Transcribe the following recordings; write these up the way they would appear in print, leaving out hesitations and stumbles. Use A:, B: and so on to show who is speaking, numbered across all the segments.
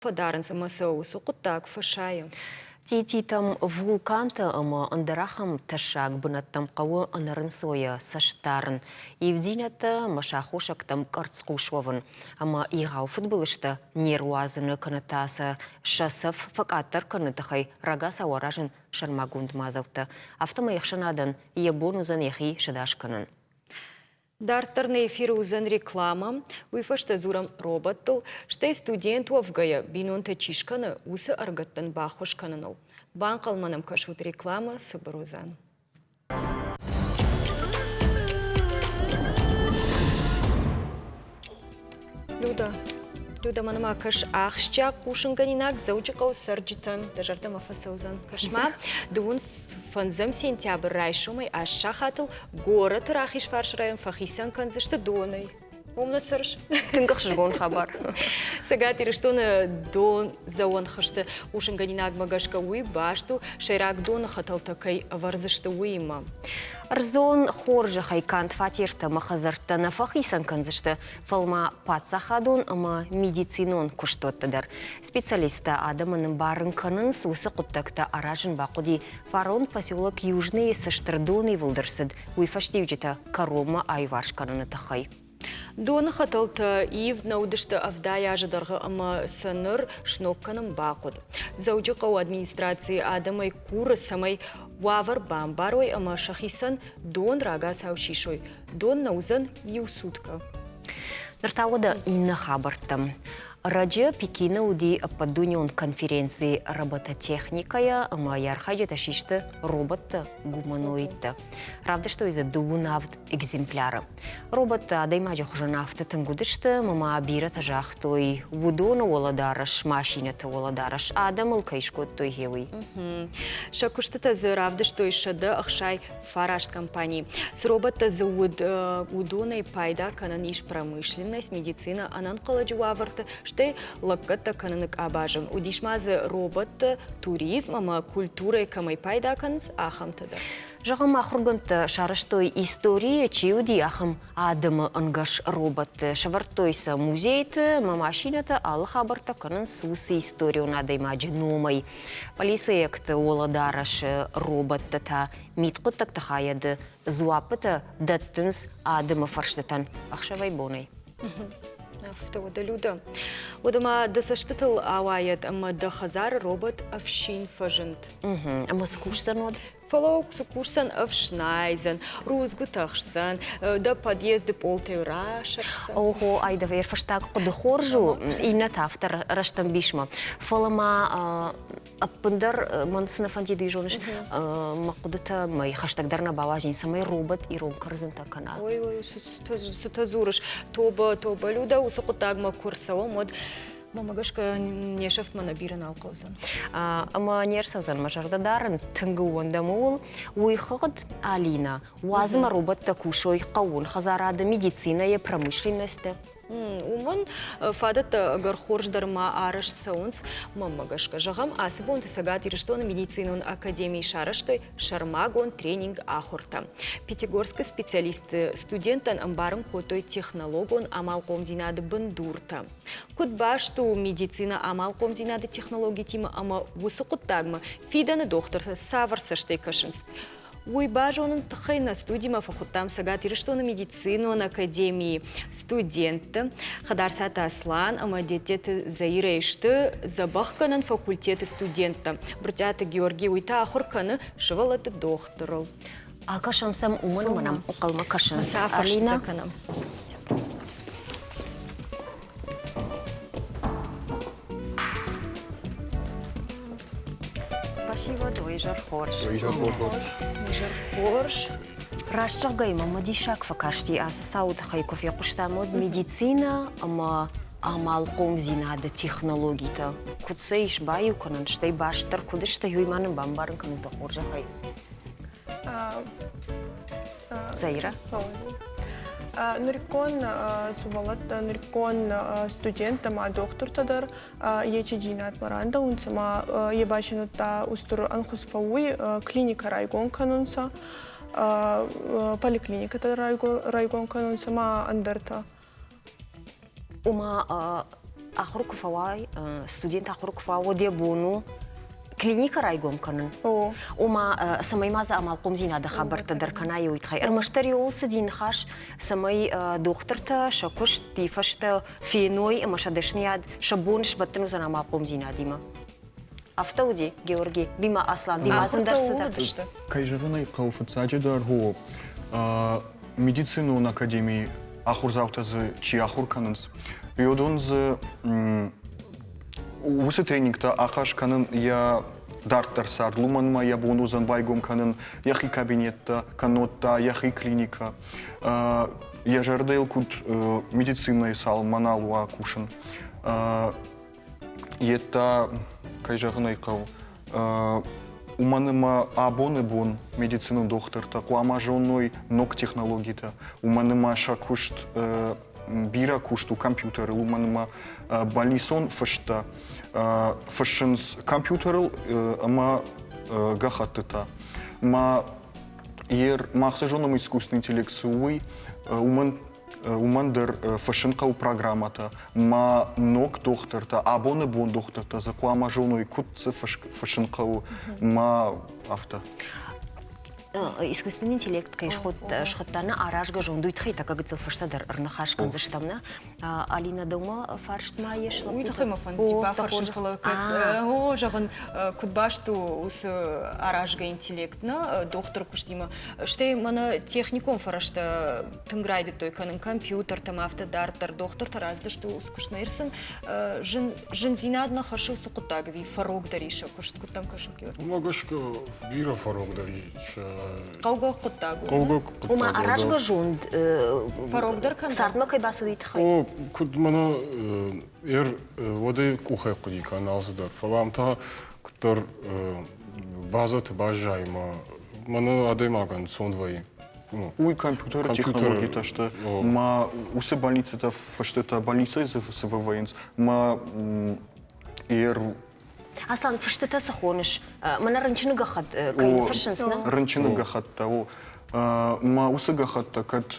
A: Фӕдарынц ӕмӕ сӕ уыцы хъуыддаг фӕсайы.
B: Тититӕм вулкантӕ ӕмӕ ӕндӕр ахӕм тӕссаг бынӕттӕм хъӕуы ӕнӕрынцойӕ цӕст дарын, ивддзинӕдтӕ ӕмӕ сӕ аххосӕгтӕм къӕрцхъус уӕвын ӕмӕ егъау фыдбылызтӕ не руадзыны кӕнӕ та сӕ сӕ цӕф фӕкъаддӕр кӕныны тыххӕй рагацау аразын сӕрмагонд мадзӕлттӕ. Афтӕмӕй ӕхсӕнадӕн йӕ бон уыдзӕн йӕхи сӕдас кӕнын.
A: Дарддӕр нӕ эфиры уыдзӕн рекламӕ. Уый фӕстӕ дзурӕм роботтыл, стӕй студент уӕвгӕйӕ бинонтӕ чи скӕны, уыцы ӕрыгӕттӕн баххуыс кӕныныл. Банхъӕлмӕ нӕм кӕсут рекламӕ цыбыр уыдзӕн. Люда, Люда, мӕнмӕ кӕс ахсджиаг хъусынгӕнинаг Дзӕуджыхъӕуы цӕрджытӕн. Дӕ зӕрдӕмӕ фӕцӕудзӕн. Кӕс-ма, дыууын фӕндзӕм сентябрь райсомӕй аст сахатыл горӕты рахизфарсы район фӕхицӕн кӕндзысты донӕй. Уым нӕ цӕрыс?
B: Тынг ӕхсызгон хабар.
A: Цӕгат Ирыстоны дондзӕуӕн хызты хъусынгӕнинагмӕ гӕсгӕ уый баст у, сӕйраг доны хӕтӕлтӕ кӕй ӕвӕрдзысты, уыимӕ.
B: Ӕрдзон хорзӕхӕй канд фатертӕ ӕмӕ хӕдзӕрттӕ нӕ фӕхицӕн кӕндзысты, фӕлӕ ма паддзахадон ӕмӕ медицинон куыстуӕтты дӕр. Специалисттӕ адӕмӕн ӕмбарын кӕнынц, уыцы хъуыддӕгтӕ аразын бахъуыди фарон поселок Южныйы цы стыр донивылд ӕрцыд, уый фӕстиуджытӕ кӕронмӕ аиуварс кӕныны тыххӕй.
A: Доны хӕтӕлтӕ ивд нӕ уыдысты 70 азы дӕргъы ӕмӕ сӕ ныр сног кӕнын бахъуыд. Дзӕуджыхъӕуы администрацийы адӕмӕй куры, цӕмӕй уавӕр бамбарой ӕмӕ сӕхицӕн дон рагацау сисой. Дон нӕ уыдзӕн иу суткӕ.
B: Ныр та уӕдӕ иннӕ хабӕрттӕм. Ӕрӕджы Пекины уыди ӕппӕтдунеон конференци робототехникӕйӕ ӕмӕ йӕ архайджытӕ систы роботтӕ-гуманоидтӕ. Равдыстой дзы дыууын авд экземпляры. Роботтӕ адӕймаджы хуызӕн афтӕ тынг уыдысты, ӕмӕ ма бирӕтӕ загътой, уыдоны уӕлӕдарӕс, машинӕты уӕлӕдарӕс адӕмыл кӕй скодтой, гъе уый.
A: Сӕ куыстытӕ дзы равдыстой 169 компани. Цы роботтӕ дзы уыд, уыдонӕй пайда кӕнӕн ис промышленность, медицинӕ, ӕнӕнхъӕлӕджы уавӕрты, стӕй лӕггӕдтӕ кӕныны къабазы. Уыдис ма дзы роботтӕ, туризм ӕмӕ культурӕйы кӕмӕй пайда кӕнынц, ахӕмтӕ дӕр.
B: Зӕгъӕм, ахуыргӕндтӕ сарӕзтой историйы чи уыди, ахӕм адӕмы ӕнгӕс роботты. Сӕвӕрдтой сӕ музейты ӕмӕ машинӕтӕ алы хабӕрттӕ кӕнынц уыцы историон адӕймаджы номӕй. Полицейӕгты уӕлӕдарӕсы роботтӕ та мидхъуыддӕгты хайады дзуаппытӕ дӕттынц адӕмы фӕрстытӕн ӕхсӕвӕй-бонӕй.
A: Афтӕ уӕдӕ, Люда. Уӕдӕ ма дӕ цӕстытыл ауайӕд ӕмӕ дӕ хӕдзары робот ӕфсин фӕзынд.
B: Ӕмӕ цы кусдзӕн уӕд?
A: Фӕлӕ цы кусдзӕн, ӕфснайдзӕн, рудзгуытӕ хсдзӕн, дӕ подъезды пъолтӕй расӕрдзӕн.
B: Ого, айдавӕр фӕстаг хъуыды хорз у, иннӕтӕ афтӕ рӕстӕмбисмӕ. Фӕлӕ ма ӕппындӕр мӕн цы нӕ фӕндид, уый зоныс, мӕ хъуыдытӕ мӕ хӕстӕгдӕр нӕ бауадзин, цӕмӕй робот ирон кӕрдзынтӕ кӕна.
A: Ой, ой, цытӕ дзурыс? Тобӕ, тобӕ, Люда, уыцы хъуыддагмӕ куы рцӕуӕм, уӕд Мӕнмӕ гӕсгӕ не сӕфтмӕ нӕ бирӕ нал хъӕудзӕн.
B: Ӕмӕ не рцӕудзӕн мӕ зӕрдӕ дарын, тынг ӕууӕндӕм ууыл. Уый хыгъд, Алина, уадз ӕмӕ роботтӕ кусой хъӕууон хӕдзарады, медицинӕйы, промышленносты.
A: Уымӕн фадӕттӕ ӕгӕр хорз дӕр ма арӕзт цӕуынц. Мӕнмӕ гӕсгӕ, зӕгъӕм, ацы бонты Цӕгат Ирыстоны медицинон академийы сарӕзтой сӕрмагонд тренинг ахуыртӕ. Пятигорскы специалистты студенттӕн ӕмбарын кодтой технологон амалхъомдзинады бындуртӕ. Куыд баст у медицинӕ амалхъомдзинады технологитимӕ ӕмӕ уыцы хъуыддагмӕ фидӕны дохтыртӕ цавӕр цӕстӕй кӕсынц? Уый базоныны тыххӕй нӕ студимӕ фӕхуыдтам Цӕгат Ирыстоны медицинон академийы студентты. Хӕдарцаты Аслан ӕмӕ Деттеты Заирӕ сты дзӕбӕхгӕнӕн факультеты студенттӕ. Брытъиаты Георгий уый та ахуыр кӕны сывӕллӕтты дохтырыл.
B: Акӕсӕм сӕм, уымӕн ӕмӕ нӕм ӕнхъӕлмӕ кӕсынц.
A: Алина кӕнӕм.
B: Фӕсивӕд, уый изӕр хорз.
C: Изӕр хорз.
A: Изӕр хорз.
B: Раст зӕгъгӕйӕ мӕм диссаг фӕкасти ацы цауы тыххӕй куы фехъуыстам, уӕд медицинӕ ӕмӕ амалхъомдзинады технологитӕ куыд сӕ ис баиу кӕнӕн, стӕй баст дӕр куыд сты, уый ма нын бамбарын кӕнут дӕ хорзӕхӕй. Заира?
D: Нырыккон сувӕллӕттӕ, нырыккон студенттӕ ма дохтуртӕ дӕр ечи джинатмӕ рандӕунцӕ ма е ба син удта устур ӕнхус фӕууй, клиникӕ райгон кӕнунцӕ, поликлиникӕтӕ райгон кӕнунцӕ ма ӕндӕртӕ.
B: Ома. Ахуыр куы фӕуай, студент ахуыр куы фӕуа, уӕд йӕ бон у клиникӕ райгом кӕнын. Ома, цӕмӕй ма дзы амалхъомдзинады хабӕрттӕ дӕр кӕна, уый тыххӕй. Ӕрмӕстдӕр иуыл цыди ныхас, цӕмӕй дохтыртӕ сӕ куыст фӕстӕ феной ӕмӕ сӕ дӕсныйад сӕ бон сбӕттын уыдзӕн амалхъомдзинадимӕ. Афтӕ уыди, Георги, Бима Аслан, Бима зындӕр цыдӕр.
C: Кӕй зӕгъын ӕй хъӕуы, фыццаджыдӕр хо медицинон академийы ахуырдзаутӕ дзы чи ахуыр кӕнынц, уыдон дзы уыцы тренингтӕ ахъаз кӕнын йӕ дарддӕр цард, уымӕн ма йӕ бон уыдзӕн байгом кӕнын йӕхи кабинеттӕ, кӕннод та йӕхи клиникӕ. Йӕ зӕрдӕйыл куыд медицинӕйы цалынмӕ нал уа кусын. Йедта, кӕй зӕгъын ӕй хъӕуы, уымӕн ӕмӕ абоны бон медицинон дохтыртӕ хъуамӕ зоной ног технологитӕ, уымӕн ӕмӕ сӕ куыст бирӕ куыст у компьютерыл, уымӕн ӕмӕ больницон фысттӕ фыссынц компьютерыл ӕмӕ гӕххӕттытӕ. Ма ер мах цы зонӕм искусственный интеллект цы у, уый, уымӕн уымӕн дӕр фыссын хъӕуы программӕтӕ, ма ног дохтыртӕ, абоны бон дохтыртӕ дзы хъуамӕ зоной, куыд цы фыссын хъӕуы, ма афтӕ.
B: Искусственный интеллект кӕй схуыдта нӕ аразгӕ зонд, уый тыххӕй тӕккӕ гыццыл фӕстӕдӕр ӕрныхас кӕндзыстӕм нӕ. Алина, дӕумӕ фарст ма ис?
A: Уый тыххӕй мӕ фӕндыди бафӕрсын, фӕлӕ кӕд, о, зӕгъын, куыд баст у уыцы аразгӕ интеллект нӕ дохтыры куыстимӕ, стӕй мӕнӕ техникон фӕрӕзтӕ тынг райдыдтой кӕнын компьютертӕм, афтӕ дарддӕр. Дохтыртӕ рацыдысты уыцы куыстмӕ. Ир сын зындзинад нӕ хӕссы уыцы хъуыддаг ӕви фӕрогдӕр ис сӕ куыст? Куыд дӕм кӕсы, Георги?
E: Уымӕ гӕсгӕ бирӕ фӕрогдӕр ис.
A: Хъӕугӕ хъуыддаг у.
E: Хъӕугӕ хъуыддаг.
B: Ома аразгӕ зонд
A: фӕрогдӕр кӕнын.
B: Цардмӕ кӕй бацыд, уый тыххӕй?
E: О, куыд мӕнӕ эр уӕдӕй къухӕй хъуыди кӕн алцыдӕр, фӕлӕ ам та куыддӕр базӕты баззайы мӕ мӕнӕ адӕймагӕн ӕнцон вӕййы.
C: Уый компьютеры технологитӕ сты, ма уыцы больницӕтӕ фыстытӕ больницӕйы цы вӕййынц, ма ер
B: Аслан, фыстытӕ цы хоныс? Мӕнӕ рынчыны гӕххӕтт кӕй ныффыссынц, нӕ?
C: Рынчыны гӕххӕттӕ, о. Ма уыцы гӕххӕттӕ кӕд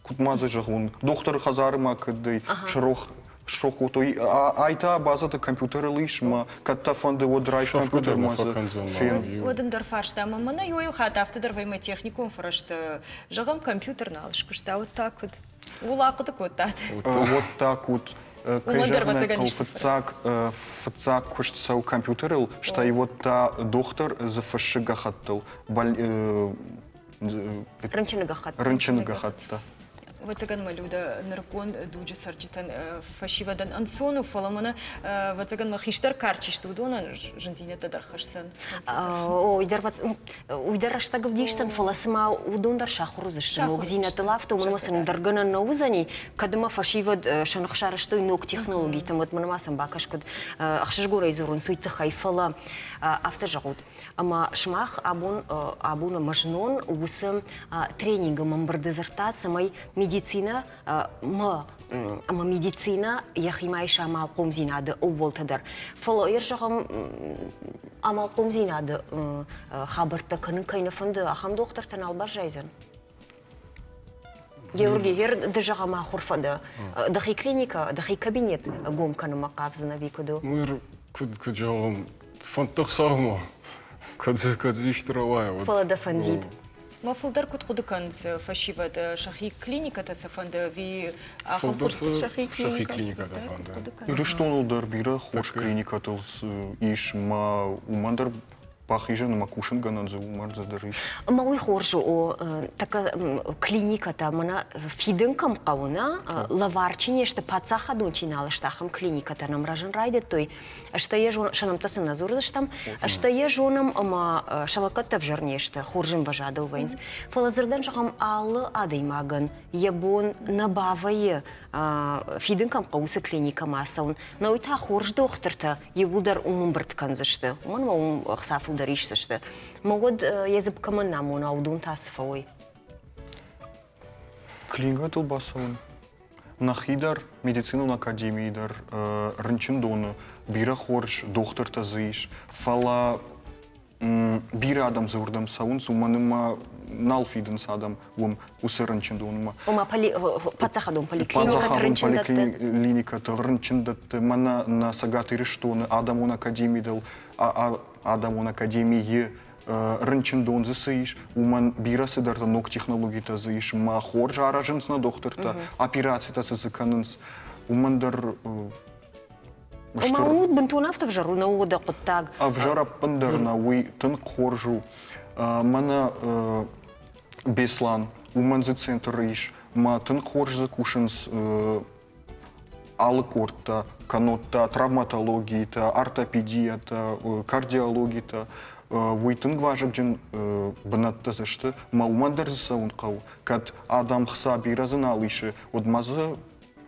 C: куыд ма дзы зӕгъон, дохтыры хӕдзары ма кӕд срох срох кодтой. Ай та базӕты компьютерыл ис, ма кӕд дӕ фӕнды, уӕд райс компьютер ма дзы фен.
A: Уӕд ӕндӕр фарста, ӕмӕ мӕнӕ иуӕй-иу хатт афтӕ дӕр вӕййы мӕ техникон фӕрӕзты, зӕгъӕм, компьютер нал скуыста, уӕд та куыд? Ууыл ахъуыды кодтат?
C: Уӕд та куыд? Кӕй зӕгъын ӕй хъӕуы, фыццаг, фыццаг куыст цӕуы компьютерыл, стӕй уӕд та дохтыр дзы фыссы гӕххӕттыл.
B: Рынчыны гӕххӕтт.
C: Рынчыны гӕххӕттӕ.
A: Ӕвӕццӕгӕн мӕ Людӕ нырыккон дуджы цӕрджытӕн фӕсивӕдӕн ӕнцон у, фӕлӕ мӕнӕ ӕвӕццӕгӕн мӕ хистӕр кар чи сты, уыдонӕн зындзинӕдтӕ дӕр хӕсдзӕн.
B: Уый дӕр рӕстӕг ӕвдисдзӕн, фӕлӕ цыма уыдон дӕр сахуыр уыдзысты ногдзинӕдтыл, афтӕ уымӕн ӕмӕ сын ӕндӕр гӕнӕн нӕ уыдзӕни, кӕд ӕмӕ фӕсивӕд сӕ ных сарӕзтой ног технологитӕм, уӕд мӕнмӕ сӕм бакӕс, куыд ӕхсызгонӕй дзурынц, уый тыххӕй, фӕлӕ афтӕ зӕгъут, Ӕмӕ сымах абон, абон ӕмӕ знон уыцы тренингы ӕмбырды дзырдтат, цӕмӕй медицинӕ ӕмӕ медицинӕ йӕхимӕ иса амалхъомдзинады ӕууӕлтӕ дӕр. Фӕлӕ ир зӕгъӕм, амалхъомдзинады хабӕрттӕ кӕнын кӕй нӕ фӕнды, ахӕм дохтыртӕ нал баззайдзӕн. Георгий, ер ды зӕгъӕм ахуыр фӕдӕ. Дӕхи клиникӕ, дӕхи кабинет гом кӕнынмӕ хъавдзынӕ ӕви куыд у?
E: Ну, куыд, куыд зӕгъӕм, фӕндты Хуыцаумӕ, кӕд дзы, кӕд дзы исты рауайа, уӕд.
B: Фӕлӕ дӕ фӕндид.
A: Мӕ фылдӕр куыд хъуыды кӕнынц фӕсивӕд, сӕхи клиникӕтӕ сӕ фӕнды ӕви ахӕм
E: Фылдӕр сӕ сӕхи клиникӕтӕ фӕнды.
C: Ирыстоныл дӕр бирӕ хорз клиникӕтыл ис, мӕ уымӕн дӕр бахизӕн ӕмӕ кусынгӕнӕн дзы уымӕн дзы дӕр ис.
B: Ӕмӕ уый хорз у, тӕккӕ клиникӕтӕ мӕнӕ фидын кӕм хъӕуы, нӕ лӕвар чи не сты, паддзахадон чи нал сты, ахӕм клиникӕтӕ нӕм рӕзын райдыдтой. Стӕй йӕ зон, сӕ нӕмттӕ сын нӕ дзурдзыстӕм, стӕй йӕ зонӕм ӕмӕ сӕ лӕггӕдтӕ ӕвзӕр не сты, хорз ӕмвӕзадыл вӕййынц. Фӕлӕ дзырдӕн зӕгъӕм, алы адӕймагӕн йӕ бон нӕ бавӕййы фидын кӕм хъӕуы, уыцы клиникӕмӕ ацӕуын. Нӕ уый та хорз дохтыртӕ иууылдӕр уым ӕмбырд кӕндзысты, уымӕн ӕмӕ уым ӕхца фылдӕр исдзысты. Мӕ уӕд йӕ дзыпп кӕмӕн нӕ амона, уыдон та цы фӕуой?
C: Клиникӕтыл бацӕуын. Нӕхи дӕр, медицинон академийы дӕр, рынчындоны бирӕ хорз дохтыртӕ дзы ис, фӕлӕ Бирӕ адӕм дзы уырдӕм цӕуынц, уымӕн ӕмӕ нал фидынц адӕм уым уыцы рынчындонмӕ.
B: Ома паддзахадон поликлиникӕты рынчындӕтты?
C: поликлиникӕты рынчындӕтты, мӕнӕ нӕ Цӕгат Ирыстоны адӕмон академийыл адӕмон академийы рынчындон дзы цы ис, уымӕн бирӕ цыдӕртӕ ног технологитӕ дзы ис, ма хорз аразынц нӕ дохтыртӕ, операцитӕ цы дзы кӕнынц, уымӕн дӕр
B: Ома уыд бынтон афтӕ ӕвзӕр у, нӕ уыд хъуыддаг.
C: Ӕвзӕр ӕппындӕр нӕ, уый тынг хорз у. Мӕнӕ Беслан, уымӕн дзы центр ис, ма тынг хорз дзы кусынц алы къордтӕ, кӕннод та травматологитӕ, ортопедиятӕ, кардиологитӕ. Уый тынг вазыгджын бынӕттӕ дзы сты, мӕ уымӕн дӕр дзы цӕуын хъӕуы. Кӕд адӕм хца бирӕ дзы нал исы, уӕд ма дзы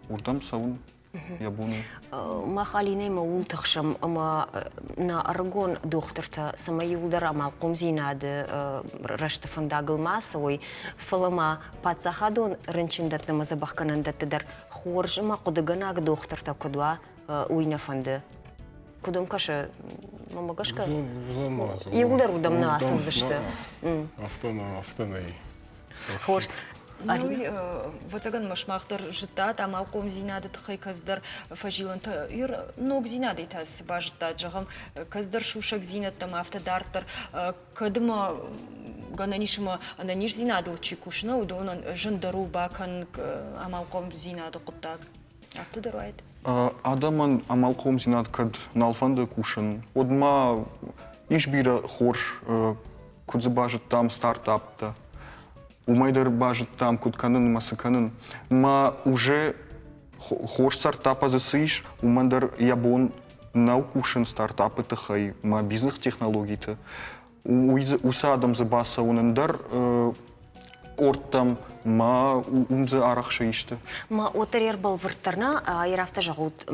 C: уырдӕм цӕуын йӕ бон у.
B: Мах Алинӕимӕ ууыл тыхсӕм, ӕмӕ нӕ ӕрыгон дохтыртӕ цӕмӕй иуылдӕр амалхъомдзинады рӕзты фӕндагыл ма ацӕуой, фӕлӕ ма паддзахадон рынчындӕтты ӕмӕ дзӕбӕхгӕнӕндӕтты дӕр хорз ӕмӕ хъуыдыгӕнӕг дохтыртӕ куыд уа, уый нӕ фӕнды. Куыд уӕм кӕсы, мӕнмӕ гӕсгӕ, иуылдӕр уыдӕм нӕ ацӕудзысты.
E: Афтӕ нӕ, афтӕ нӕй.
B: Хорз.
A: Ну, ӕвӕццӕгӕн ма сымах дӕр зыдтат амалхъомдзинады тыххӕй кӕцыдӕр фӕзилӕнтӕ. Ир ногдзинадӕй та цы базыдтат, зӕгъӕм, кӕцыдӕр сусӕгдзинӕдтӕм афтӕ дарддӕр, кӕд ма гӕнӕн ис ӕмӕ ӕнӕниздзинадыл чи кусы, нӕ уыдонӕн зындӕр у бакӕнын амалхъомдзинады хъуыддаг. Афтӕ дӕр уаид?
C: Адӕмӕн амалхъомдзинад кӕд нал фӕнды кусын, уӕд ма ис бирӕ хорз, куыд дзы базыдтам стартаптӕ. Уымӕй дӕр базыдтам, куыд кӕнын ӕмӕ цы кӕнын. Мӕ уже хорз стартапа дзы цы ис, уымӕн дӕр йӕ бон нӕу кусын стартапы тыххӕй мӕ бизнес-технологиты. Уый уыцы адӕм дзы бацӕуын ӕндӕр къордтӕм ма уым дзы арӕхсы исты.
B: Ма уӕддӕр ӕрбӕлвырддӕр нӕ, афтӕ зӕгъут,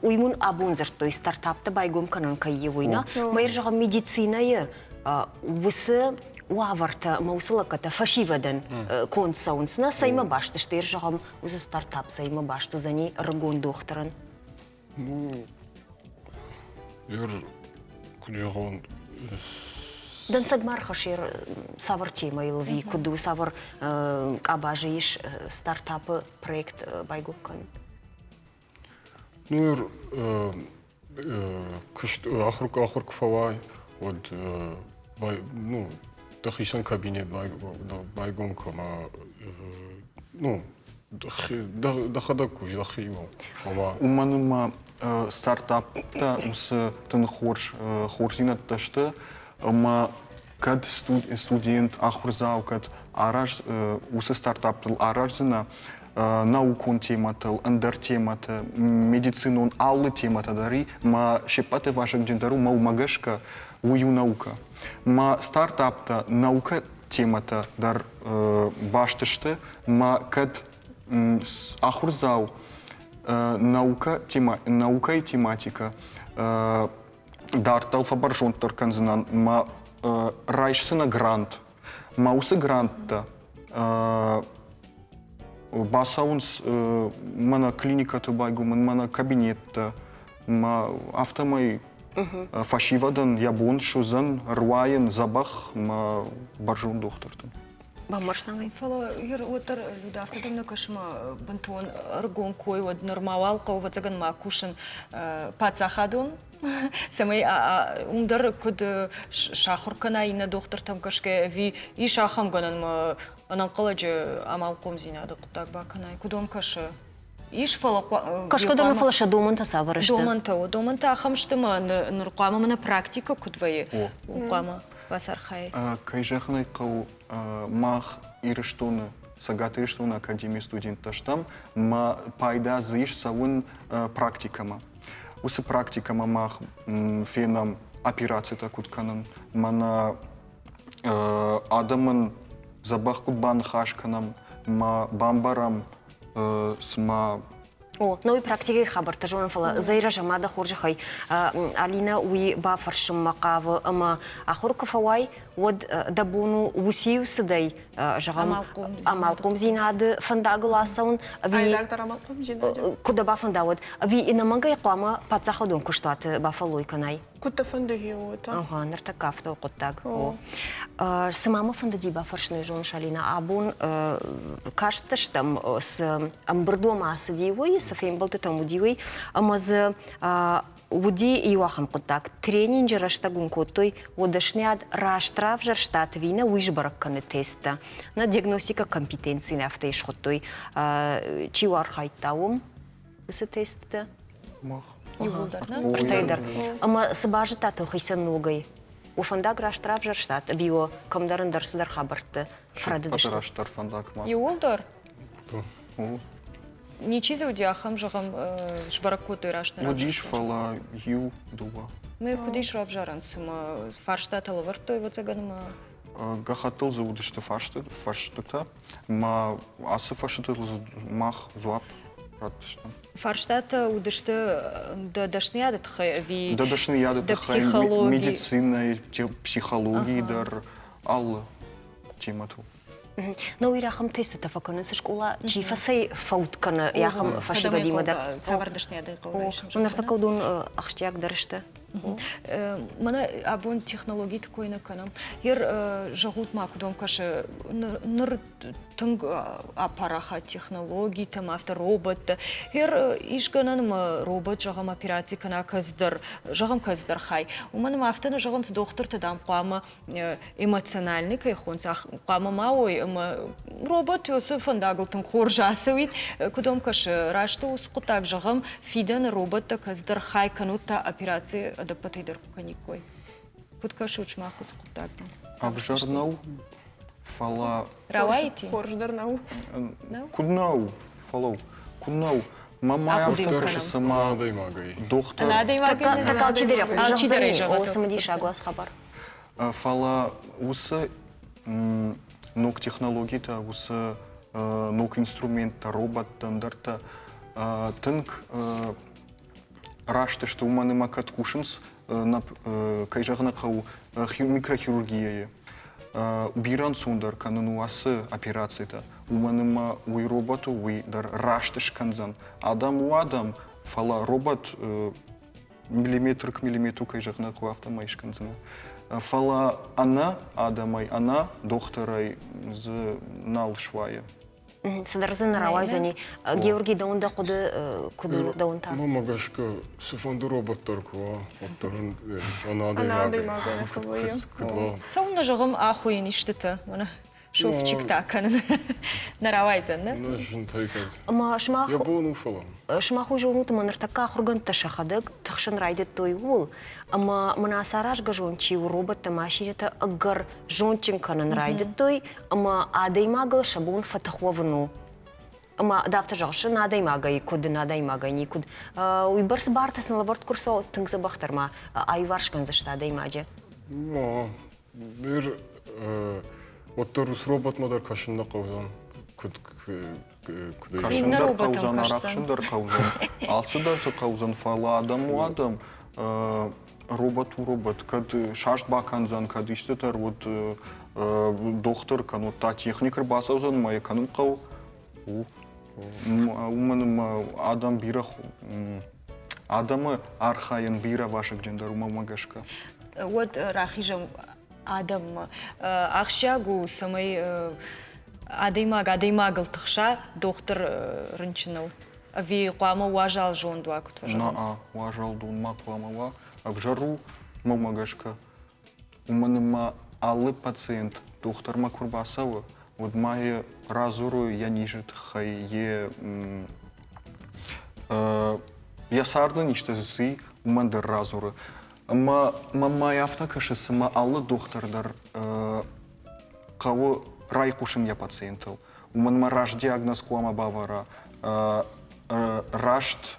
B: уый мын абон дзырдтой, стартаптӕ байгом кӕнын кӕй и, уый нӕ. Ма зӕгъӕм, медицинӕйы уыцы уавӕртӕ ӕмӕ уыцы лӕггӕдтӕ фӕсивӕдӕн конд цӕуынц, нӕ цӕимӕ баст сты, зӕгъӕм, уыцы стартап цӕимӕ баст уыдзӕни ӕрыгон дохтырӕн?
E: Ну, ер, куыд зӕгъон,
B: Дӕнцӕг ма ӕрхӕсс цавӕр темӕйыл ви, куыд у, цавӕр къабазы ис стартапы проект байгом кӕнын?
E: Ну, ер, куыст ахуыр ахуыр куы фӕуай, уӕд ну, дӕхицӕн кабинет байгом кӕ ну, дӕхӕдӕг кус дӕхимӕ. Ома
C: Уымӕн ӕмӕ стартаптӕ уыцы тынг хорз хорздзинӕдтӕ сты, ӕмӕ кӕд студент, ахуырдзау кӕд араз уыцы стартаптыл араздзынӕ наукон темӕтыл, ӕндӕр темӕты, медицинон алы темӕтӕ дӕр и, мӕ се ппӕты вазыгджындӕр у, мӕ уымӕ гӕсгӕ уый у наукӕ. Мӕ стартаптӕ наукӕ темӕтӕ дӕр баст сты, мӕ кӕд ахуырдзау наукӕ, наукӕйы тематикӕ дарддӕр фӕбӕрзонддӕр кӕндзынӕн, мӕ райсдзынӕ грант. Мӕ уыцы гранттӕ бацӕуынц мӕнӕ клиникӕты байгомӕн, мӕнӕ кабинеттӕ, мӕ афтӕмӕй фӕсивӕдӕн йӕ бон суыдзӕн руайын дзӕбӕх мӕ бӕрзонд дохтыртӕн.
B: Бамбӕрстам ӕй.
A: Фӕлӕ уӕддӕр Люда, афтӕ дӕм нӕ кӕсы мӕ бынтон ӕрыгон кой, уӕд нырма уал хъӕуы, ӕвӕццӕгӕн ма кусын паддзахадон, цӕмӕй уым дӕр куыд сахуыр кӕна иннӕ дохтыртӕм гӕсгӕ, ӕви ис ахӕм гӕнӕн мӕ ӕнӕнхъӕлӕджы амалхъомдзинады хъуыддаг бакӕнай? Куыд уӕм кӕсы? Ис, фӕлӕ
B: Кӕсгӕ дӕр фӕлӕ сӕ домӕнтӕ цавӕр сты?
A: Домӕнтӕ, домӕнтӕ ахӕм сты, мӕ ныр хъуамӕ мӕнӕ практикӕ куыд вӕййы, уым хъуамӕ бацархайай.
C: Кӕй зӕгъын ӕй хъӕуы, мах Ирыстоны, Цӕгат Ирыстоны академийы студенттӕ стӕм, мӕ пайда дзы ис цӕуын практикӕмӕ. Уыцы практикӕмӕ мах фенӕм операцитӕ куыд кӕнын, мӕнӕ адӕмӕн дзӕбӕх куыд баныхас кӕнӕм, мӕ бамбарӕм цыма
B: О, ну уый практикӕйы хабӕрттӕ зонын, фӕлӕ Зӕйрӕ зӕмӕ дӕ хорзӕхӕй, Алинӕ уый бафӕрсынмӕ хъавы ӕмӕ ахуыр куы фӕуай, уӕд дӕ бон у уыциу цыдӕй, зӕгъӕм, амалхъомдзинады фӕндагыл ацӕуын, ӕви куы дӕ бафӕнда, уӕд, ӕви ӕнӕмӕнгӕй хъуамӕ паддзахадон куыстуаты бафӕллой кӕнай?
D: Куыд дӕ фӕнды, гъеуотӕ.
B: Ага, ныртӕккӕ афтӕ у хъуыддаг. О. Цыма мӕ фӕндыди бафӕрсын, зоныс, Алинӕ, абон кастыстӕм, цы ӕмбырдомӕ ацыди, уый, цы фембӕлдтытӕм уыди, уый, ӕмӕ дзы уыди иу ахӕм хъуыддаг. Тренинджы рӕстӕг уын кодтой, уӕ дӕсныйад раст равзӕрстат ӕви нӕ, уый сбӕрӕг кӕны тесттӕ. Нӕ диагностикӕ компетенци нӕ афтӕ схуыдтой. Чи у архайдта уым уыцы тесттӕ?
C: Мах.
A: Иууылдӕр, нӕ?
B: Ӕртӕйы дӕр. Ӕмӕ цы базыдтат хицӕн ногӕй? Уӕ фӕндаг раст равзӕрстат ӕви уӕ кӕмдӕр ӕндӕр цыдӕр хабӕртты фӕрӕдыдысты?
C: Растдӕр фӕндагмӕ.
A: Иууылдӕр? Ничи дзы уыди ахӕм, зӕгъӕм, сбӕрӕг кодтой раст нӕ
C: Уыдис, фӕлӕ иу, дыууӕ.
A: Мӕ куыд ис равзарӕн, цымӕ фарстатӕ лӕвӕрдтой, ӕвӕццӕгӕн, ӕмӕ
C: Гӕххӕттыл дзы уыдысты фарстытӕ, ма ацы фарстытыл мах дзуапп раттыстӕм.
A: Фарстатӕ уыдысты дӕ дӕсныйады тыххӕй ӕви
C: Дӕ дӕсныйады тыххӕй, медицинӕйы, психологийы дӕр, алы темӕтыл.
B: Науир ахӕм тестытӕ фӕкӕнынц скъола, чи фӕцӕй фӕуд кӕны ахӕм фӕсивӕдимӕ дӕр.
A: Цавӕр дӕсныйадӕй хъӕуы райсын?
B: Ныртӕккӕ уыдон ахсджиагдӕр сты.
A: Мӕнӕ абон технологиты кой нӕ кӕнӕм. Ер зӕгъут ма, куыд уӕм кӕсы, ныр тынг апарахат технологитӕ, афтӕ роботтӕ. Ер ис гӕнӕн ӕмӕ робот, зӕгъӕм, операци кӕна кӕцыдӕр, зӕгъӕм, кӕцыдӕр хай. Уымӕн ӕмӕ афтӕ нӕ зӕгъынц, дохтыртӕ, дам, хъуамӕ эмоциональный кӕй хонынц, хъуамӕ ма уой ӕмӕ робот уыцы фӕндагыл тынг хорз ацӕуид. Куыд уӕм кӕсы, раст у уыцы хъуыддаг, зӕгъӕм, фидӕны роботтӕ кӕцыдӕр хай кӕнут та операци ӕдӕппӕтӕй дӕр куы кӕниккой? Куыд кӕсут сымах уыцы хъуыддагмӕ?
C: Ӕвзӕр нӕу, фӕлӕ...
A: Рауаити?
D: Хорз дӕр нӕу.
C: Куыд нӕу, фӕлӕу, куыд нӕу? Мӕ афтӕ кӕсы, цыма дохтыр...
B: Так алчидӕр ӕй зӕгъы. Цымыдисаг уац хабар.
C: Фӕлӕ уыцы ног технологитӕ, уыцы ног инструменттӕ, роботтӕ, ӕндӕртӕ тынг раст сты, уымӕн ӕмӕ кӕд кусынц, кӕй зӕгъын хъӕуы, микрохирургияйы. Бирӕ ӕнцондӕр кӕнын у ацы операцитӕ, уымӕн ӕмӕ уый робот у, уый дӕр раст скӕндзӕн. Адӕм у адӕм, фӕлӕ робот миллиметр к миллиметру кӕй зӕгъын хъӕуы, афтӕмӕй скӕндзынӕ. Фӕлӕ ӕнӕ адӕмӕй, ӕнӕ дохтырӕй дзы нал суайы.
B: Цыдӕр дзы нӕ рауайдзӕни. Георгий, дӕуӕн дӕ хъуыды куыд у, дӕуӕн та?
E: Мӕнмӕ гӕсгӕ, цыфӕнды робот дӕр куы уа, уӕддӕр ын ӕнӕ адӕймагӕй куыд уа.
A: Цӕуылнӕ зӕгъӕм ахуыйын истытӕ? Мӕнӕ шовчиктӕ кӕнын нӕ рауайдзӕн, нӕ?
E: Нӕ зынтӕй кӕд.
B: Ӕмӕ сымах
E: Йӕ бон у, фӕлӕ.
B: Сымах уый зонут, ӕмӕ ныртӕккӕ ахуыргӕндтӕ сӕхӕдӕг тыхсын райдыдтой ууыл, ӕмӕ мын ацы аразгӕ зонд чи у, роботтӕ, машинӕтӕ ӕгӕр зондджын кӕнын райдыдтой, ӕмӕ адӕймагыл сӕ бон фӕтых уӕвын у. Ӕмӕ ды афтӕ зӕгъыс, ын адӕймагӕй куыд, ын адӕймагӕй никуыд. Уыйбӕрц бартӕ сын лӕвӕрд куы рцӕуа, тынг дзӕбӕхдӕр ма аиуварс кӕндзысты адӕймаджы.
E: Ныр уӕддӕр уыцы роботмӕ дӕр кӕсын нӕ хъӕудзӕн. Куыд куыд
C: Кӕсын дӕр хъӕудзӕн, арӕхсын дӕр хъӕудзӕн. Алцыдӕр дзы хъӕудзӕн, фӕлӕ адӕм у адӕм. Робот у робот. Кӕд саст бакӕндзӕн, кӕд истытӕ уыд дохтыр, кӕннод та техник ӕрбацӕудзӕн ӕмӕ йӕ кӕнын хъӕуы. Уымӕн ӕмӕ адӕм бирӕ адӕмы архайын бирӕ вазыгджындӕр уымӕ гӕсгӕ.
A: Уӕд рахизӕм адӕммӕ. Ахсджиаг у, цӕмӕй адӕймаг адӕймагыл тыхса, дохтыр рынчыныл. Ӕви хъуамӕ уазал зонд уа, куыд фӕзӕгъынц?
C: На, уазал дон ма хъуамӕ уа. Ӕвзӕр у, мӕнмӕ гӕсгӕ. Уымӕн ӕмӕ алы пациент дохтырмӕ куы рбацӕуы, уӕд ма йӕ радзурой йӕ низы тыххӕй, йе йӕ царды низтӕ дзы цы и, уымӕн дӕр радзуры. Ӕмӕ мӕнмӕ афтӕ кӕсы, цыма алы дохтыр дӕр хъӕуы райхъусын йӕ пациентыл. Уымӕн ӕмӕ раст диагноз хъуамӕ бавӕра, раст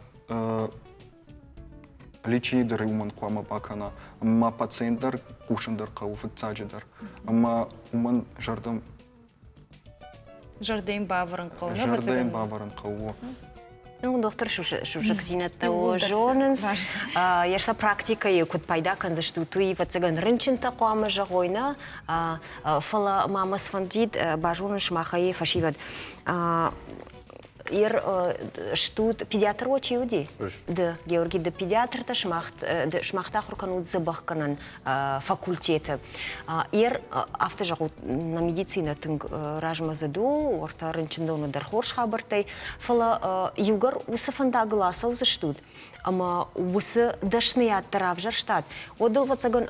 C: лечение дӕр уымӕн хъуамӕ бакӕна, ӕмӕ пациент дӕр хъусын дӕр хъӕуы фыццаджыдӕр. Ӕмӕ уымӕн зӕрдӕ
A: Зӕрдӕ йын бавӕрын хъӕуы.
C: Зӕрдӕ йын бавӕрын хъӕуы.
B: Ну, дохтыр сусӕгдзинӕдтӕ зонынц. Йӕ сӕ практикӕйы куыд пайда кӕндзыстут, уый, ӕвӕццӕгӕн, рынчынтӕ хъуамӕ зӕгъой, нӕ? Фӕлӕ ма мӕ сфӕндид базонын сымахӕй, фӕсивӕд. Ер стут педиатр уӕ чи уыди? Ды, Георги, ды педиатртӕ, сымах та ахуыр кӕнут дзӕбӕхгӕнӕн факультеты. Ер афтӕ зӕгъут, нӕ медицинӕ тынг размӕдзыд у, уӕртӕ рынчындоны дӕр хорз хабӕрттӕй, фӕлӕ иугӕр уыцы фӕндагыл ацӕудзыстут ӕмӕ уыцы дӕсныйад дӕр равзӕрстат, уӕд, ӕвӕццӕгӕн,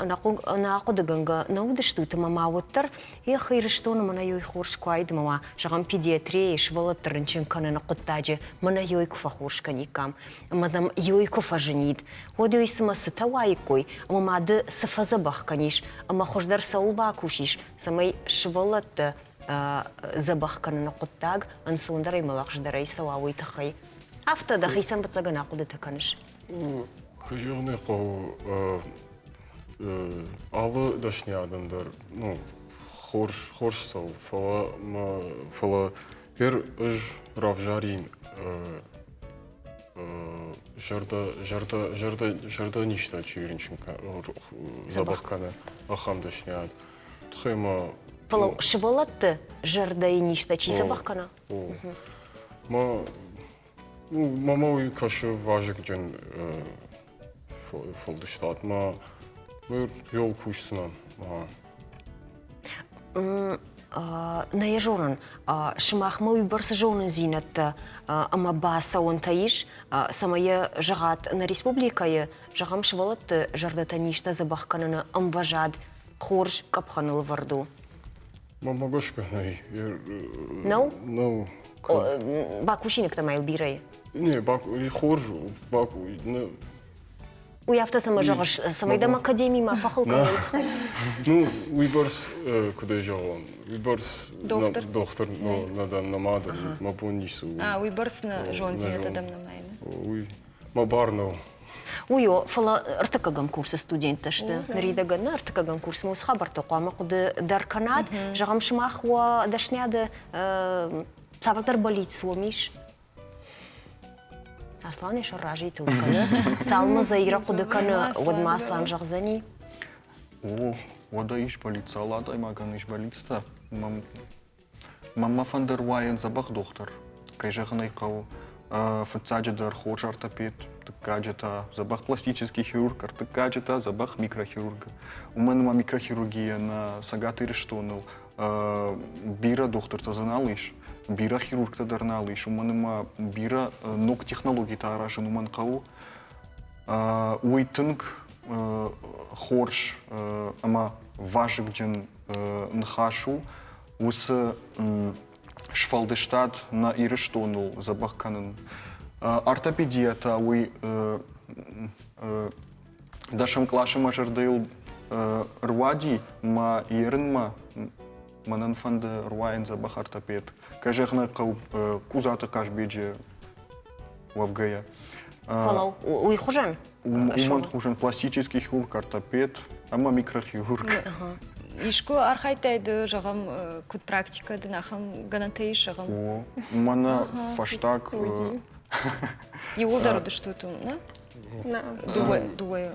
B: ӕнӕахъуыдыгӕнгӕ нӕ уыдыстут ӕмӕ ма уӕддӕр эх, Ирыстоны мӕнӕ ёй хорз куы уаид ӕмӕ ма, зӕгъӕм, педиатрияйы сывӕллӕтты рынчын кӕныны хъуыддаджы мӕнӕ ёй куы фӕхорз кӕниккам ӕмӕ нӕм ёй куы фӕзынид, уӕд ёй цымӕ цытӕ уаиккой ӕмӕ ма ды цы фӕдзӕбӕх кӕнис ӕмӕ хуыздӕр цӕуыл бакусис, цӕмӕй сывӕллӕтты дзӕбӕх кӕныны хъуыддаг ӕнцондӕрӕй ӕмӕ лӕгъздӕрӕй цӕуа, уый тыххӕй. Афтӕ дӕхицӕн ӕвӕццӕгӕн ахъуыдытӕ кӕныс.
E: Кӕй зӕгъын ӕй хъӕуы, алы дӕсныйадӕн дӕр ну, хорз, хорз цӕуы, фӕлӕ, фӕлӕ ӕр ӕз равзарин зӕрдӕ, зӕрдӕ, зӕрдӕ, зӕрдӕнизтӕ чи рынчын дзӕбӕх кӕны, ахӕм дӕсныйад. Тыххӕй ма
B: Фӕлӕ сывӕллӕтты зӕрдӕйы низтӕ чи дзӕбӕх кӕна?
E: Ма Ну, мама уый кӕсы вазыгджын фӕлдыстад. Ма йыл кусдзынӕн.
B: Нӕ йӕ зонын, сымахмӕ уыйбӕрц зонындзинӕдтӕ ӕмӕ бацӕуӕнтӕ ис, цӕмӕй йӕ зӕгъат нӕ республикӕйы, зӕгъӕм, сывӕллӕтты зӕрдӕтӕ низтӕ дзӕбӕх кӕныны ӕмвӕзад хорз къӕпхӕныл ӕвӕрд у.
E: Мӕнмӕ гӕсгӕ нӕй.
B: Нӕу?
E: Нӕу.
B: Бакусинӕгтӕ ма йыл бирӕ и?
E: Не, хорз у.
B: Уый афтӕ цӕмӕ зӕгъыс, цӕмӕй дӕм академимӕ фӕхыл кӕной тыххӕй?
E: Ну, уыйбӕрц, куыд ӕй зӕгъон, уыйбӕрц
A: дохтыр,
E: дохтыр нӕ дӕн, нӕ дӕн, мӕ бон ницы у.
A: А, уыйбӕрц нӕ зондзинӕдтӕ дӕм нӕма
E: Уый мӕ бар нӕу.
B: Уый о, фӕлӕ ӕртыккӕгӕм курсы студенттӕ сты. Ныридӕгӕн нӕ ӕртыккӕгӕм курсмӕ уыцы хабӕрттӕ хъуамӕ хъуыды дӕр кӕнат. Зӕгъӕм, сымах уӕ дӕсныйады цавӕрдӕр бӕллиц уӕм ис? Аслан йӕ сӕр разыйы тылд кӕны. Цалынмӕ Заирӕ хъуыды кӕны, уӕдмӕ Аслан зӕгъдзӕни.
C: О, уӕдӕ ис бӕллиц, алы адӕймагӕн ис бӕллицтӕ. Мӕнмӕ фӕнды руайӕн дзӕбӕх дохтыр, кӕй зӕгъын ӕй хъӕуы. Фыццаджыдӕр хорз ортопед, дыккаджы та дзӕбӕх пластический хирург, ӕртыккаджы та дзӕбӕх микрохирург. Уымӕн ӕмӕ микрохирургийӕ нӕ Цӕгат Ирыстоныл бирӕ дохтыртӕ дзы нал ис, бирӕ хирургтӕ дӕр нал ис, уымӕн ӕмӕ бирӕ ног технологитӕ аразын уымӕн хъӕуы. Уый тынг хорз ӕмӕ вазыгджын ныхас у, уыцы сфӕлдыстад нӕ Ирыстоныл дзӕбӕх кӕнын. Ортопедия та уый дӕсӕм къласы мӕ зӕрдӕйыл руади, мӕ ерынмӕ мӕнӕн фӕнды руайын дзӕбӕх ортопед. Кӕй зӕгъын ӕй хъӕуы, Кудзаты Хъазбеджы уӕвгӕйӕ.
B: Фӕлӕ уый хуызӕн?
C: Уымӕн хуызӕн пластический хирург, ортопед ӕмӕ микрохирург.
A: Искуы архайдтай ды, зӕгъӕм, куыд практикӕ дын ахӕм гӕнӕнтӕ ис, зӕгъӕм?
C: О, мӕнӕ фӕстаг...
A: Иууылдӕр уыдыстут уым, нӕ?
D: Нӕ.
A: Дыууӕ, дыууӕ.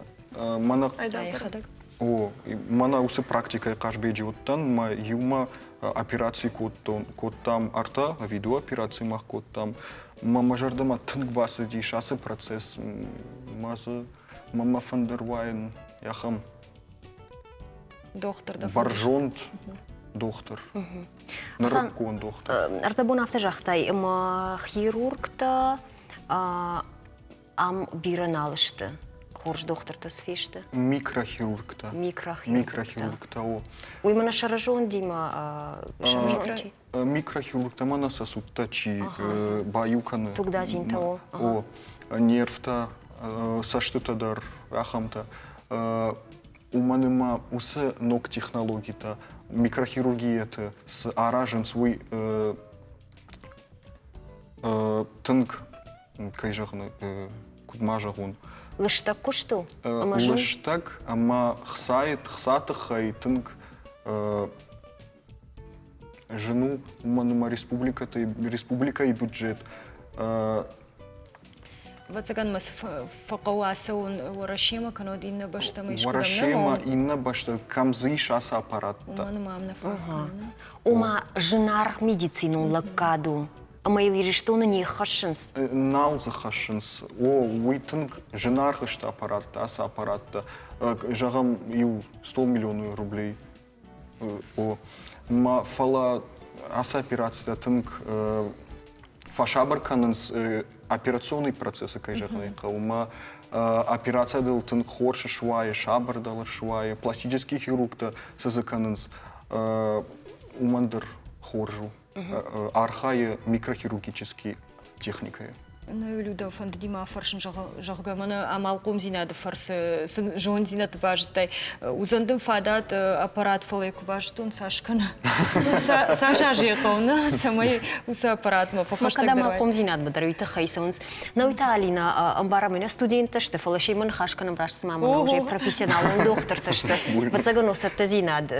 C: Мӕнӕ...
A: Йӕхӕдӕг?
C: О, мӕнӕ уыцы практикӕйы Хъазбеджы уыдтӕн, мӕ иумӕ операци кодтон, кодтам ӕртӕ ӕви дыууӕ операци мах кодтам. Мӕ мӕ зӕрдӕмӕ тынг бацыдис ацы процесс. Мӕ дзы мӕ мӕ фӕнды руайын ахӕм
A: дохтыр дӕ
C: бӕрзонд дохтыр, нырыккон дохтыр.
B: Ӕртӕ афтӕ загътай, ӕмӕ хирургтӕ ам бирӕ нал сты. Хорз дохтыртӕ сфесты.
C: Микрохирургтӕ.
B: Микрохирургтӕ.
C: Микрохирургтӕ, о.
B: Уый мӕнӕ сӕрызондимӕ сӕрызонд
C: Микрохирургтӕ мӕнӕ сӕ судтӕ чи баиу кӕны.
B: Тугдадзинтӕ, о.
C: О, нервтӕ, цӕстытӕ дӕр, ахӕмтӕ. Уымӕн ӕмӕ уыцы ног технологитӕ микрохирургияты цы аразынц, уый тынг кӕй зӕгъын, куыд ма зӕгъон.
B: Лыстӕг куыст у?
C: Лыстӕг ӕмӕ хцайы хца тыххӕй тынг зын у, уымӕн ӕмӕ республикӕйы бюджет.
A: Ӕвӕццӕгӕн мӕ цы фӕхъӕуы ацӕуын Уӕрӕсемӕ, кӕнӕд иннӕ бӕстӕмӕ искуыдӕм.
C: Уӕрӕсемӕ, иннӕ бӕстӕ, кӕм дзы ис ацы аппараттӕ?
A: Уымӕн ӕмӕ ам нӕ фаг кӕны.
B: Ома зынаргъ медицинон лӕггад у, ӕмӕ йыл Ирыстоны не ххӕссынц?
C: Нал дзы хӕссынц. О, уый тынг зынаргъ сты аппараттӕ, ацы аппараттӕ. Зӕгъӕм, иу 100 миллионы рублей. О, ма фӕлӕ ацы операцитӕ тынг фӕсабыр кӕнынц операционный процессы, кӕй зӕгъын ӕй хъӕуы, ӕмӕ операцийӕ дыл тынг хорз суайы, сабыр дыл суайы, пластический хирургтӕ цы дзы кӕнынц, уымӕн дӕр хорз у. Архайы микрохирургический техникӕйы.
A: Ну, Люда, фӕндыди ма фӕрсын, зӕгъгӕ, мӕнӕ амалхъомдзинады фӕрцы цы зонддзинӕдты базыдтай, уыдзӕн дын фадат аппарат, фӕлӕ куы базыдтон, цас кӕны, цас азы хъӕуы, нӕ, цӕмӕй уыцы аппаратмӕ фӕхӕстӕгдӕр
B: Кӕд амалхъомдзинадмӕ дӕр уый тыххӕй цӕуынц. Науи та, Алина, ӕмбарӕм, ӕнӕ студенттӕ сты, фӕлӕ семӕ ныхас кӕнӕм раст цыма мӕнӕ уже профессионалон дохтыртӕ сты. Ӕвӕццӕгӕн, цӕттӕдзинад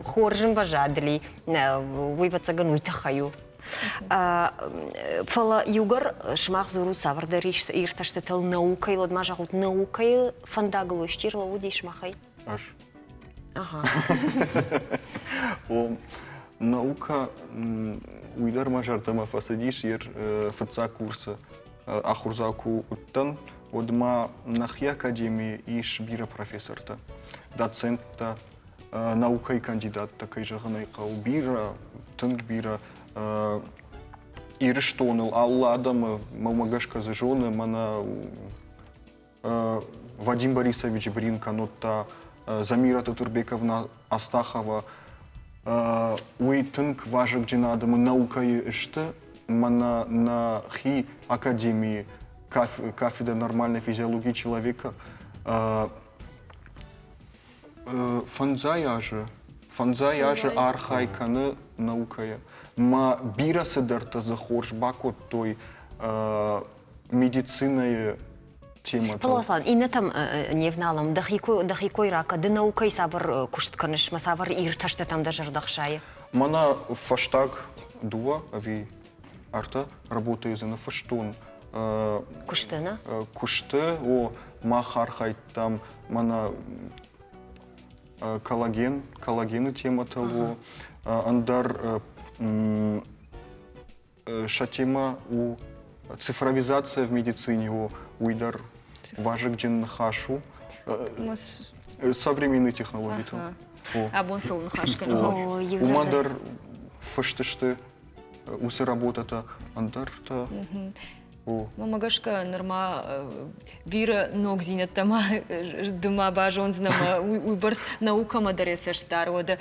B: хорз ӕмвӕзадыл уый, ӕвӕццӕгӕн, уый тыххӕй у. Фӕлӕ иугӕр сымах дзурут цавӕрдӕр иртӕстытыл наукӕйыл, уӕд ма зӕгъут, наукӕйы фӕндагыл исчи рлӕууыди сымахӕй?
C: Ӕз. Ага. О, наукӕ уый дӕр мӕ зӕрдӕмӕ фӕцыдис йе фыццаг курсы ахуырдзау куы уыдтӕн, уӕд ма нӕхи академийы ис бирӕ профессортӕ, доценттӕ, наукӕйы кандидаттӕ, кӕй зӕгъын ӕй хъӕуы, бирӕ, тынг бирӕ Ирыстоныл алы адӕмы, мӕнмӕ гӕсгӕ дзы зоны, мӕнӕ Вадим Борисович Брин кӕннод та Замира Тутурбековна Астахова, уый тынг вазыгджын адӕмы наукӕйы сты, мӕнӕ нӕхи академийы кафедра нормальной физиологии человека Фӕндзай азы, фӕндзай азы архай кӕны наукӕйы. Ма бирӕ цыдӕртӕ дзы хорз бакодтой медицинӕйы темӕтыл.
B: Фӕлӕ, Аслан, иннӕтӕм не вналӕм. Дӕхи кой ракӕ. Ды наукӕйы цавӕр куыст кӕныс, мӕ цавӕр иртӕстытӕм дӕ зӕрдӕ хсайы?
C: Мӕнӕ фӕстаг дыууӕ ӕви ӕртӕ работӕйы дзы ныффыстон.
B: Куысты, нӕ?
C: Куысты, о, мах архайдтам мӕнӕ коллаген, коллагены темӕтыл у, ӕндӕр сӕ темӕ у цифровизация в медицине у, уый дӕр вазыгджын ныхас у. Современные технологитыл.
A: Абон цӕуыл ныхас кӕнӕм?
C: Уымӕн дӕр фыст сты уыцы работӕтӕ, ӕндӕртӕ.
A: Мӕнмӕ гӕсгӕ нырма бирӕ ногдзинӕдтӕ ма ды ма базондзынӕ ӕмӕ уыйбӕрц наукӕмӕ дӕр йӕ цӕст дары, уӕдӕ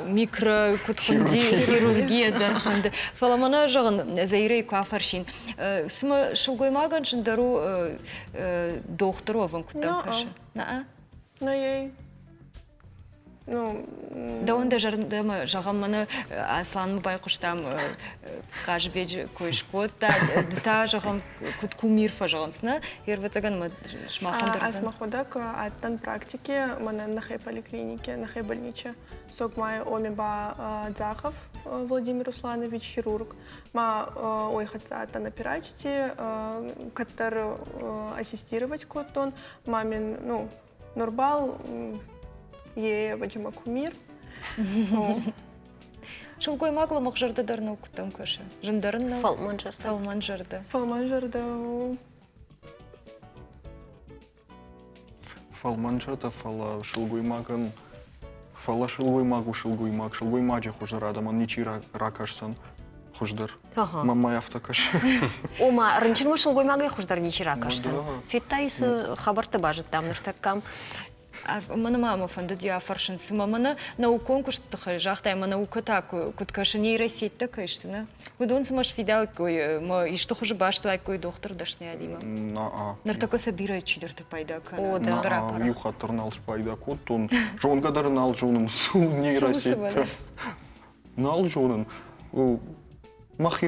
A: микро куыд хуынди, хирургия дӕр хуынды. Фӕлӕ мӕнӕ зӕгъын, Заирӕйы куы афӕрсин, цымӕ сылгоймагӕн зындӕр у дохтыр уӕвын, куыд дӕм кӕсы? Нӕ?
D: Нӕ, ей. Ну,
A: Дӕуӕн дӕ зӕрдӕмӕ, зӕгъӕм, мӕнӕ Асланмӕ байхъуыстам, Хъазыбеджы кой скодта, ды та, зӕгъӕм, куыд кумир фӕзӕгъынц, нӕ? Ӕрвӕццӕгӕн мӕ сымахӕн дӕр
D: Ӕз мӕхуӕдӕг адтӕн практике, мӕнӕн нӕхе поликлинике, нӕхе больниче. Согмай оми ба Дзахов Владимир Русланович, хирург. Ма ой хӕццӕ адтӕн операцити, кӕддӕр ассистировать кодтон. Ма мин, ну, Нурбал е вӕджимӕ кумир.
A: Сылгоймаг лӕмӕгъ зӕрдӕ дӕр нӕу куыдтӕм кӕсы. Зындӕр ын нӕу.
B: Фӕлмӕн зӕрдӕ.
A: Фӕлмӕн зӕрдӕ.
D: Фӕлмӕн зӕрдӕ у.
C: Фӕлмӕн зӕрдӕ, фӕлӕ сылгоймагӕн фӕлӕ сылгоймаг у сылгоймаг. Сылгоймаджы хуыздӕр адӕмӕн ничи ракӕсдзӕн хуыздӕр. Мӕнмӕ афтӕ кӕсы.
B: Ома, рынчынмӕ сылгоймагӕй хуыздӕр ничи ракӕсдзӕн. Федтай, цы хабӕрттӕ базыдтам ныртӕккӕ?
A: Мӕн ма мӕ фӕндыд йӕ афӕрсын, цымӕ мӕнӕ наукон куысты тыххӕй загътай, мӕ наукӕ та куыд кӕсы, нейросеттӕ кӕй сты, нӕ? Уыдон цымӕ сфидауиккой, мӕ исты хуызы баст уаиккой дохтыры дӕсныйадимӕ?
C: На-а.
A: Ныртӕккӕ сӕ бирӕ чидӕртӕ пайда кӕны.
B: О, да.
C: Иу хатт дӕр нал спайда кодтон. Зонгӕ дӕр нал зонын, цы у нейросеттӕ. Нал зонын. Мӕхи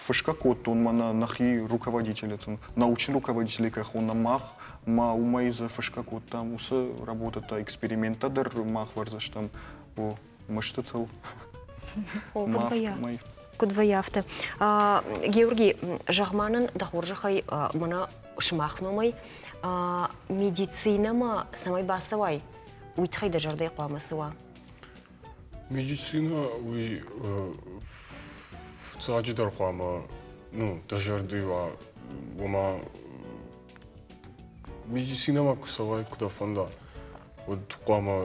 C: фысгӕ кодтон мӕнӕ нӕхи руководителетӕн, научный руководителей кӕй хонӕм мах, ма уымӕй дзы фысгӕ кодтам уыцы работӕтӕ, эксперименттӕ дӕр мах вӕрдзыстӕм о мыстытыл.
B: Куыд вӕййы афтӕ. Георгий, зӕгъ ма нын, дӕ хорзӕхӕй, мӕнӕ Сымах номӕй медицинӕмӕ цӕмӕй бацӕуай, уый тыххӕй дӕ зӕрдӕйы хъуамӕ цы уа?
E: Медицинӕ уый фыццаджыдӕр хъуамӕ ну, дӕ зӕрдӕйы уа, ома медицинӕмӕ куы цӕуай, куы дӕ фӕнда, уӕд хъуамӕ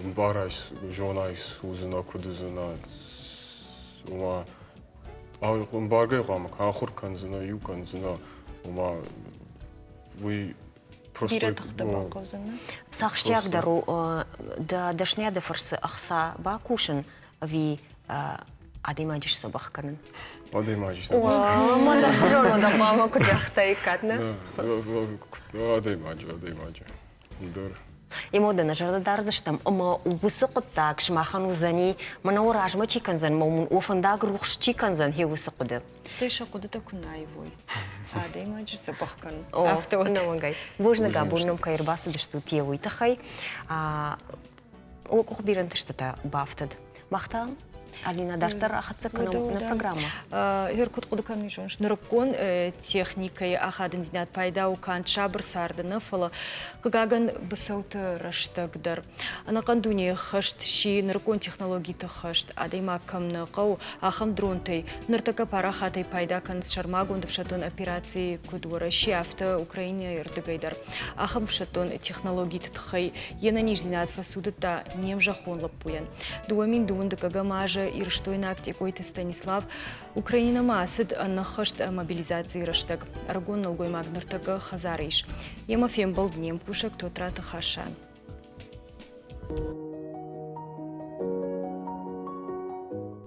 E: ӕмбарай, зонай, цы уыдзынӕ, куыд уыдзынӕ, ома ӕмбаргӕ хъуамӕ ахуыр кӕндзынӕ, иу кӕндзынӕ, ома уый
A: Бирӕ тыхтӕ бахъӕудзӕн.
B: Цы ахсджиагдӕр у дӕ дӕсныйады фӕрцы ӕхца бакусын ӕви адӕймаджы сдзӕбӕх кӕнын?
E: Адӕймаджы сдзӕбӕх кӕнын.
A: Мӕ хуызӕн дӕ хъуамӕ куыд загътаиккат, нӕ?
E: Адӕймаджы, адӕймаджы. Дӕр.
B: Емо дӕ нӕ зӕрдӕ дардзыстӕм, ӕмӕ уыцы хъуыддаг сымахӕн уыдзӕни, мӕнӕ уӕ размӕ чи кӕндзӕн, мӕ уын уӕ фӕндаг рухс чи кӕндзӕн, гье уыцы хъуыды.
A: Стӕй сӕ хъуыдытӕ куы нӕ аивой. Адӕймаджы дзӕбӕх кӕнын.
B: О, Афтӕ уӕд. Ӕнӕмӕнгӕй. Бузныг, абон нӕм кӕй ӕрбацыдыстут, йе уый тыххӕй. О, къух бирӕ ӕнтыстытӕ бафтыд. Мах та Алина дарддӕр ахӕццӕ кӕнӕм нӕ программӕ.
A: Гер куыд хъуыды кӕнын зоныс, нырыккон техникӕйы ахадындзинад пайда у канд сабыр царды нӕ, фӕлӕ хъыгагӕн быцӕуты рӕстӕг дӕр. Ӕнӕхъӕн дунейы хӕст сси нырыккон технологиты хӕст, адӕймаг кӕм нӕ хъӕуы, ахӕм дронтӕй. Ныртӕккӕ парахатӕй пайда кӕнынц сӕрмагонд ӕфсӕддон операцийы куыд Уӕрӕсе, афтӕ Украинӕйы рдыгӕй дӕр. Ахӕм ӕфсӕддон технологиты тыххӕй йе нӕниздзинад фӕцудыдта не мзӕххон лӕппуйӕн. 2002 дыккӕгӕм азы ирыстойнаг Текъойты Станислав Украинӕмӕ ацыд ӕнӕххӕст мобилизацийы рӕстӕг. Ӕрыгон нӕлгоймаг ныртӕккӕ хӕдзары ис. Йемӕ фембӕлд не мкусӕг Тотраты Хасан.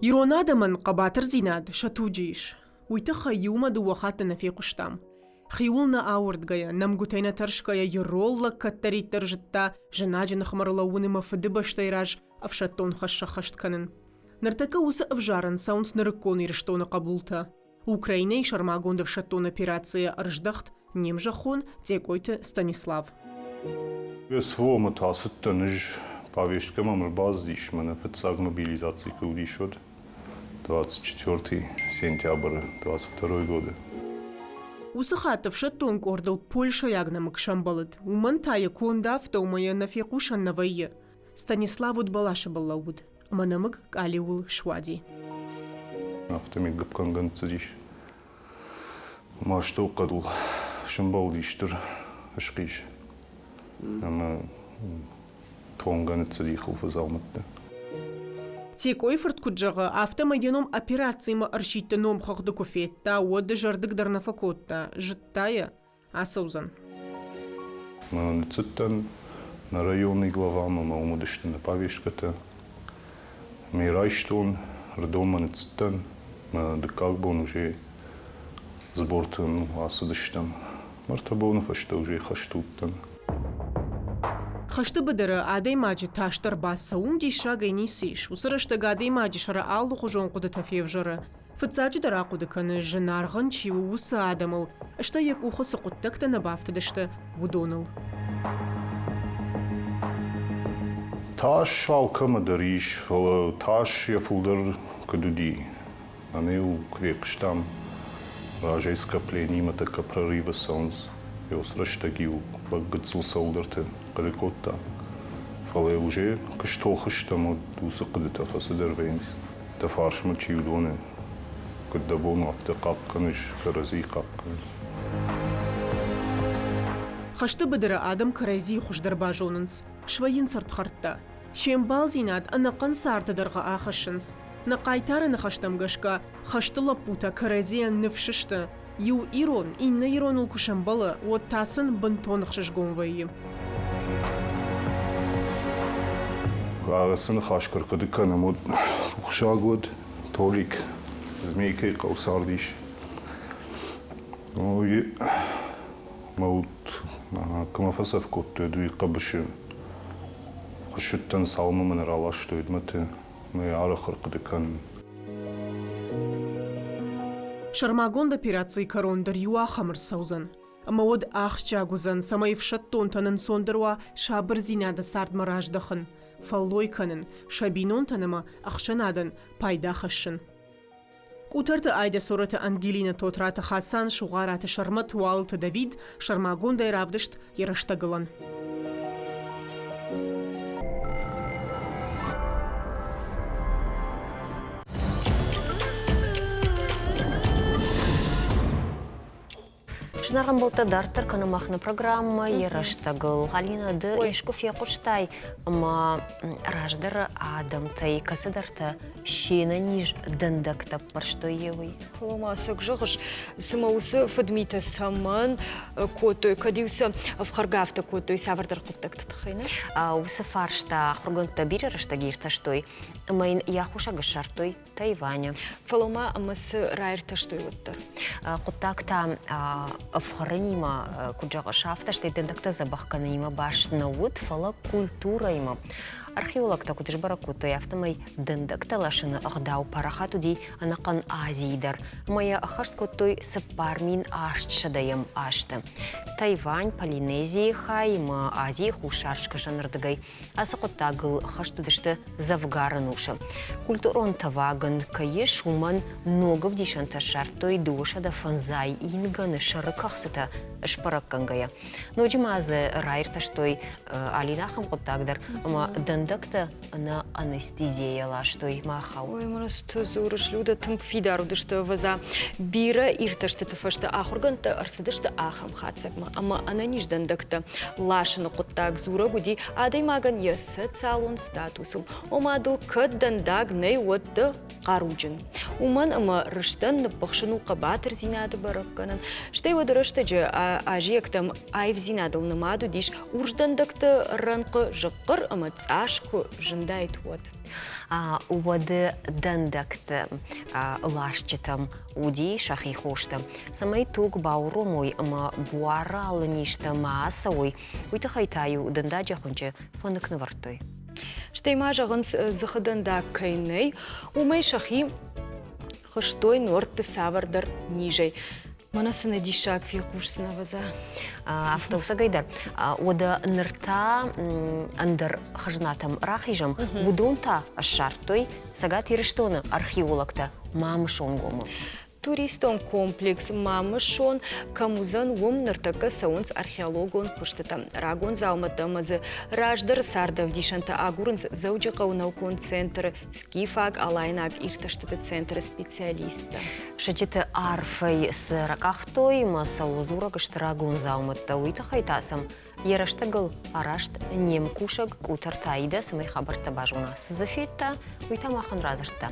F: Ирон адӕмӕн хъӕбатырдзинад сӕ туджы ис. Уый тыххӕй иумӕ дыууӕ хатты нӕ фехъуыстам. Хиуыл нӕ ауӕрдгӕйӕ, нӕмгуытӕй нӕ тӕрсгӕйӕ ирон лӕг кӕддӕриддӕр зыдта зынаджы ныхмӕ ӕрлӕууын ӕмӕ Фыдыбӕстӕйы раз ӕфсӕддон хӕс сӕххӕст кӕнын. Ныртӕккӕ уыцы ӕвзарӕн цӕуынц нырыккон Ирыстоны хъӕбултӕ. Украинӕйы сӕрмагонд ӕфсӕддон операцийӕ ӕрыздӕхт не мзӕххон Текъойты Станислав.
G: СВО-мӕ та ацыдтӕн ӕз, повесткӕ мӕм ӕрбацыдис, мӕнӕ фыццаг мобилизаци куы уыдис, уӕд 24 сентябры 22 годы.
F: Уыцы хатт ӕфсӕддон къордыл польшӕйаг нӕмыг сӕмбӕлыд. Уымӕн та йӕ конд афтӕ, ӕмӕ йӕ нӕ фехъусӕн нӕ вӕййы. Станислав уыд бӕласы был лӕууыд, ӕмӕ нӕмыг къалиуыл суади.
G: Афтӕмӕй гыпгӕнгӕ ныццыдис. Мастыл хъӕдыл сӕмбӕлди стыр схъис ӕмӕ тонгӕ ныццыди хуылфыдзаумӕтты.
F: Текъойы фырт куыд зӕгъы, афтӕмӕй йӕ ном операцимӕ ӕрсидты номхыгъды куы федта, уӕд дызӕрдыг дӕр нӕ фӕкодта, зыдта йӕ, ацӕудзӕн.
G: Ныццыдтӕн нӕ районный главамӕ ӕмӕ уым уыдысты нӕ повесткӕтӕ. Ме райстон, Рдоммӕ ныццыдтӕн, мӕ дыккаг бон уже сборты ацыдыстӕм. Ӕртӕ боны фӕстӕ уже хӕсты уыдтӕн.
F: Хӕсты быдыры адӕймаджы тас дӕр бацӕуын диссагӕй ницы ис. Уыцы рӕстӕг адӕймаджы сӕры алыхуызон хъуыдытӕ февзӕры. Фыццаджыдӕр ахъуыды кӕны, зынаргъ ын чи у, уыцы адӕмыл, стӕй йӕ къухы цы хъуыддӕгтӕ нӕ бафтыдысты, уыдоныл.
G: Тас алкӕмӕ дӕр ис, фӕлӕ тас йӕ фылдӕр куыд уыди, ӕнӕиу куы фехъуыстам, разӕй скоплениимӕ тӕккӕ прорывы цӕуынц, уыцы рӕстӕг-иу лӕг гыццыл цӕуылдӕрты хъуыды кодта. Фӕлӕ уже куы стох стӕм, уӕд уыцы хъуыдытӕ фӕцыдӕр вӕййынц. Дӕ фарсмӕ чи уыдоны, куыд дӕ бон у, афтӕ хъахъхъӕныс, кӕрӕдзийы хъахъхъӕныс.
F: Хӕсты быдыры адӕм кӕрӕдзийы хуыздӕр базонынц, свӕййынц ӕрдхӕрдтӕ. Се мбалдзинад ӕнӕхъӕн царды дӕргъы ахӕссынц. Нӕ хъайтары ныхӕстӕм гӕсгӕ, хӕсты лӕппутӕ кӕрӕдзийӕн ныфс сты. Иу ирон иннӕ ироныл куы сӕмбӕлы, уӕд та сын бынтон ӕхсызгон вӕййы.
G: Ацы ныхас куы ӕрхъуыды кӕнӕм, уӕд рухсаг уӕд Толик Змейкӕйы хъӕу цардис. Мӕ уд кӕмӕ фӕцӕф кодтой, уый хъӕбысы хуыссыдтӕн, цалынмӕ мӕ нӕ раластой, уӕдмӕты мӕ арӕх ӕрхъуыды кӕнын.
F: Сӕрмагонд операцийы кӕрон дӕр иу ахӕм ӕрцӕудзӕн. Ӕмӕ уӕд ахсджиаг уыдзӕн, цӕмӕй ӕфсӕддонтӕн ӕнцондӕр уа сабырдзинады цардмӕ раздӕхын, фӕллой кӕнын, сӕ бинонтӕн ӕмӕ ӕхсӕнадӕн пайда хӕссын. Къутӕрты Айдӕ Цорӕты Ангелинӕ Тотраты Хасан, Сугъараты Сӕрмӕт, Уалыты Давид сӕрмагондӕй равдыст йӕ рӕстӕгылӕн.
B: Зынаргъ ӕмбӕлттӕ, дарддӕр кӕны мах нӕ программӕ йӕ рӕстӕгыл. Алина, ды искуы фехъуыстай ӕмӕ раздӕры адӕмтӕй кӕцыдӕртӕ се нӕниз дӕндӕгтӕ ппӕрстой уый?
A: Фӕлӕ ма ӕцӕг зӕгъыс, цымӕ уыцы фыдмитӕ цӕмӕн кодтой, кӕд-иу сӕ ӕфхӕргӕ афтӕ кодтой цавӕрдӕр хъуыддӕгты тыххӕй, нӕ?
B: Уыцы фарста ахуыргӕндтӕ бирӕ рӕстӕг иртӕстой ӕмӕ йын йӕ аххосаг ссардтой Тайваня.
A: Фӕлӕ ма ӕмӕ цы раиртӕстой уӕддӕр?
B: Хъуыддаг та ӕфхӕрынимӕ, куыд зӕгъыс, афтӕ стӕй дӕндӕгтӕ дзӕбӕх кӕнынимӕ баст нӕ уыд, фӕлӕ культурӕимӕ. Археологтӕ куыд сбӕрӕг кодтой, афтӕмӕй дӕндӕгтӕ ласыны ӕгъдау парахат уыди ӕнӕхъӕн Азийы дӕр ӕмӕ йӕ ӕххӕст кодтой 4800-ӕм азты. Тайвань, Полинезийы хай ӕмӕ Азийы хуссар-скӕсӕнырдыгӕй Ацы хъуыддагыл хӕст уыдысты дзӕвгар ӕнусы. Культурон тӕваг ын кӕй ис, уымӕн ног ӕвдисӕнтӕ ссардтой 205 ингӕны сӕры кӕхцытӕ сбӕрӕггӕнгӕйӕ. Ноджы ма дзы раиртӕстой алин ахӕм хъуыддаг дӕр, ӕмӕ дӕндӕгтӕ ӕнӕ анестезийӕ ластой махау.
A: Ой, мӕнӕ цы дзурыс, Люда, тынг фидар уыдысты, ӕвӕдза. Бирӕ иртӕстыты фӕстӕ ахуыргӕндтӕ ӕрцыдысты ахӕм хатдзӕгмӕ, ӕмӕ ӕнӕниз дӕндӕгтӕ ласыны хъуыддаг дзурӕг уыди адӕймагӕн йӕ социалон статусыл. Ома дыл кӕд дӕндаг нӕй, уӕд дӕ хъаруджын. Уымӕн ӕмӕ рыстӕн ныппыхсын у хъӕбатырдзинады бӕрӕггӕнӕн. Стӕй уӕды рӕстӕджы азиӕгтӕм аивдзинадыл нымад уыдис урс дӕндӕгты рӕнхъы зыхъхъыр ӕмӕ цъас куы зындаид, уӕд.
B: Уӕды дӕндӕгты ласджытӕм уыди сӕхи хостӕ. Цӕмӕй туг бауромой ӕмӕ буары алы низтӕ ма ацӕуой, уый тыххӕй та-иу дӕндаджы хуынчъы фӕнык нывӕрдтой.
A: Стӕй ма зӕгъынц, дзыхы дӕндаг кӕй нӕй, уымӕй сӕхи хызтой нуӕртты цавӕрдӕр низӕй. Мӕнӕ цы нӕ диссаг фехъусдзынӕ, ӕвӕдза.
B: Афтӕ усагӕй дӕр. Уӕдӕ ныр та ӕндӕр хӕзнатӕм рахизӕм. Уыдон та ссардтой Цӕгат Ирыстоны археологтӕ Мамысонгомы.
A: Туристон комплекс Мамысон кӕм уыдзӕн, уым ныртӕккӕ цӕуынц археологон куыстытӕ. Рагон дзаумӕттӕ ӕмӕ дзы раздӕры цардӕвдисӕнтӕ агурынц Дзӕуджыхъӕуы наукон центры скифаг-алайнаг иртӕстыты центры специалисттӕ.
B: Сыджыты арфӕй цы ракъахтой ӕмӕ цӕуыл дзурӕг сты рагон дзаумӕттӕ, уый тыххӕй та сӕм йӕ рӕстӕгыл арӕзт не мкусӕг Къутӕрты Аидӕ цӕмӕй хабӕрттӕ базона. Цы дзы федта, уый та махӕн радзырдта.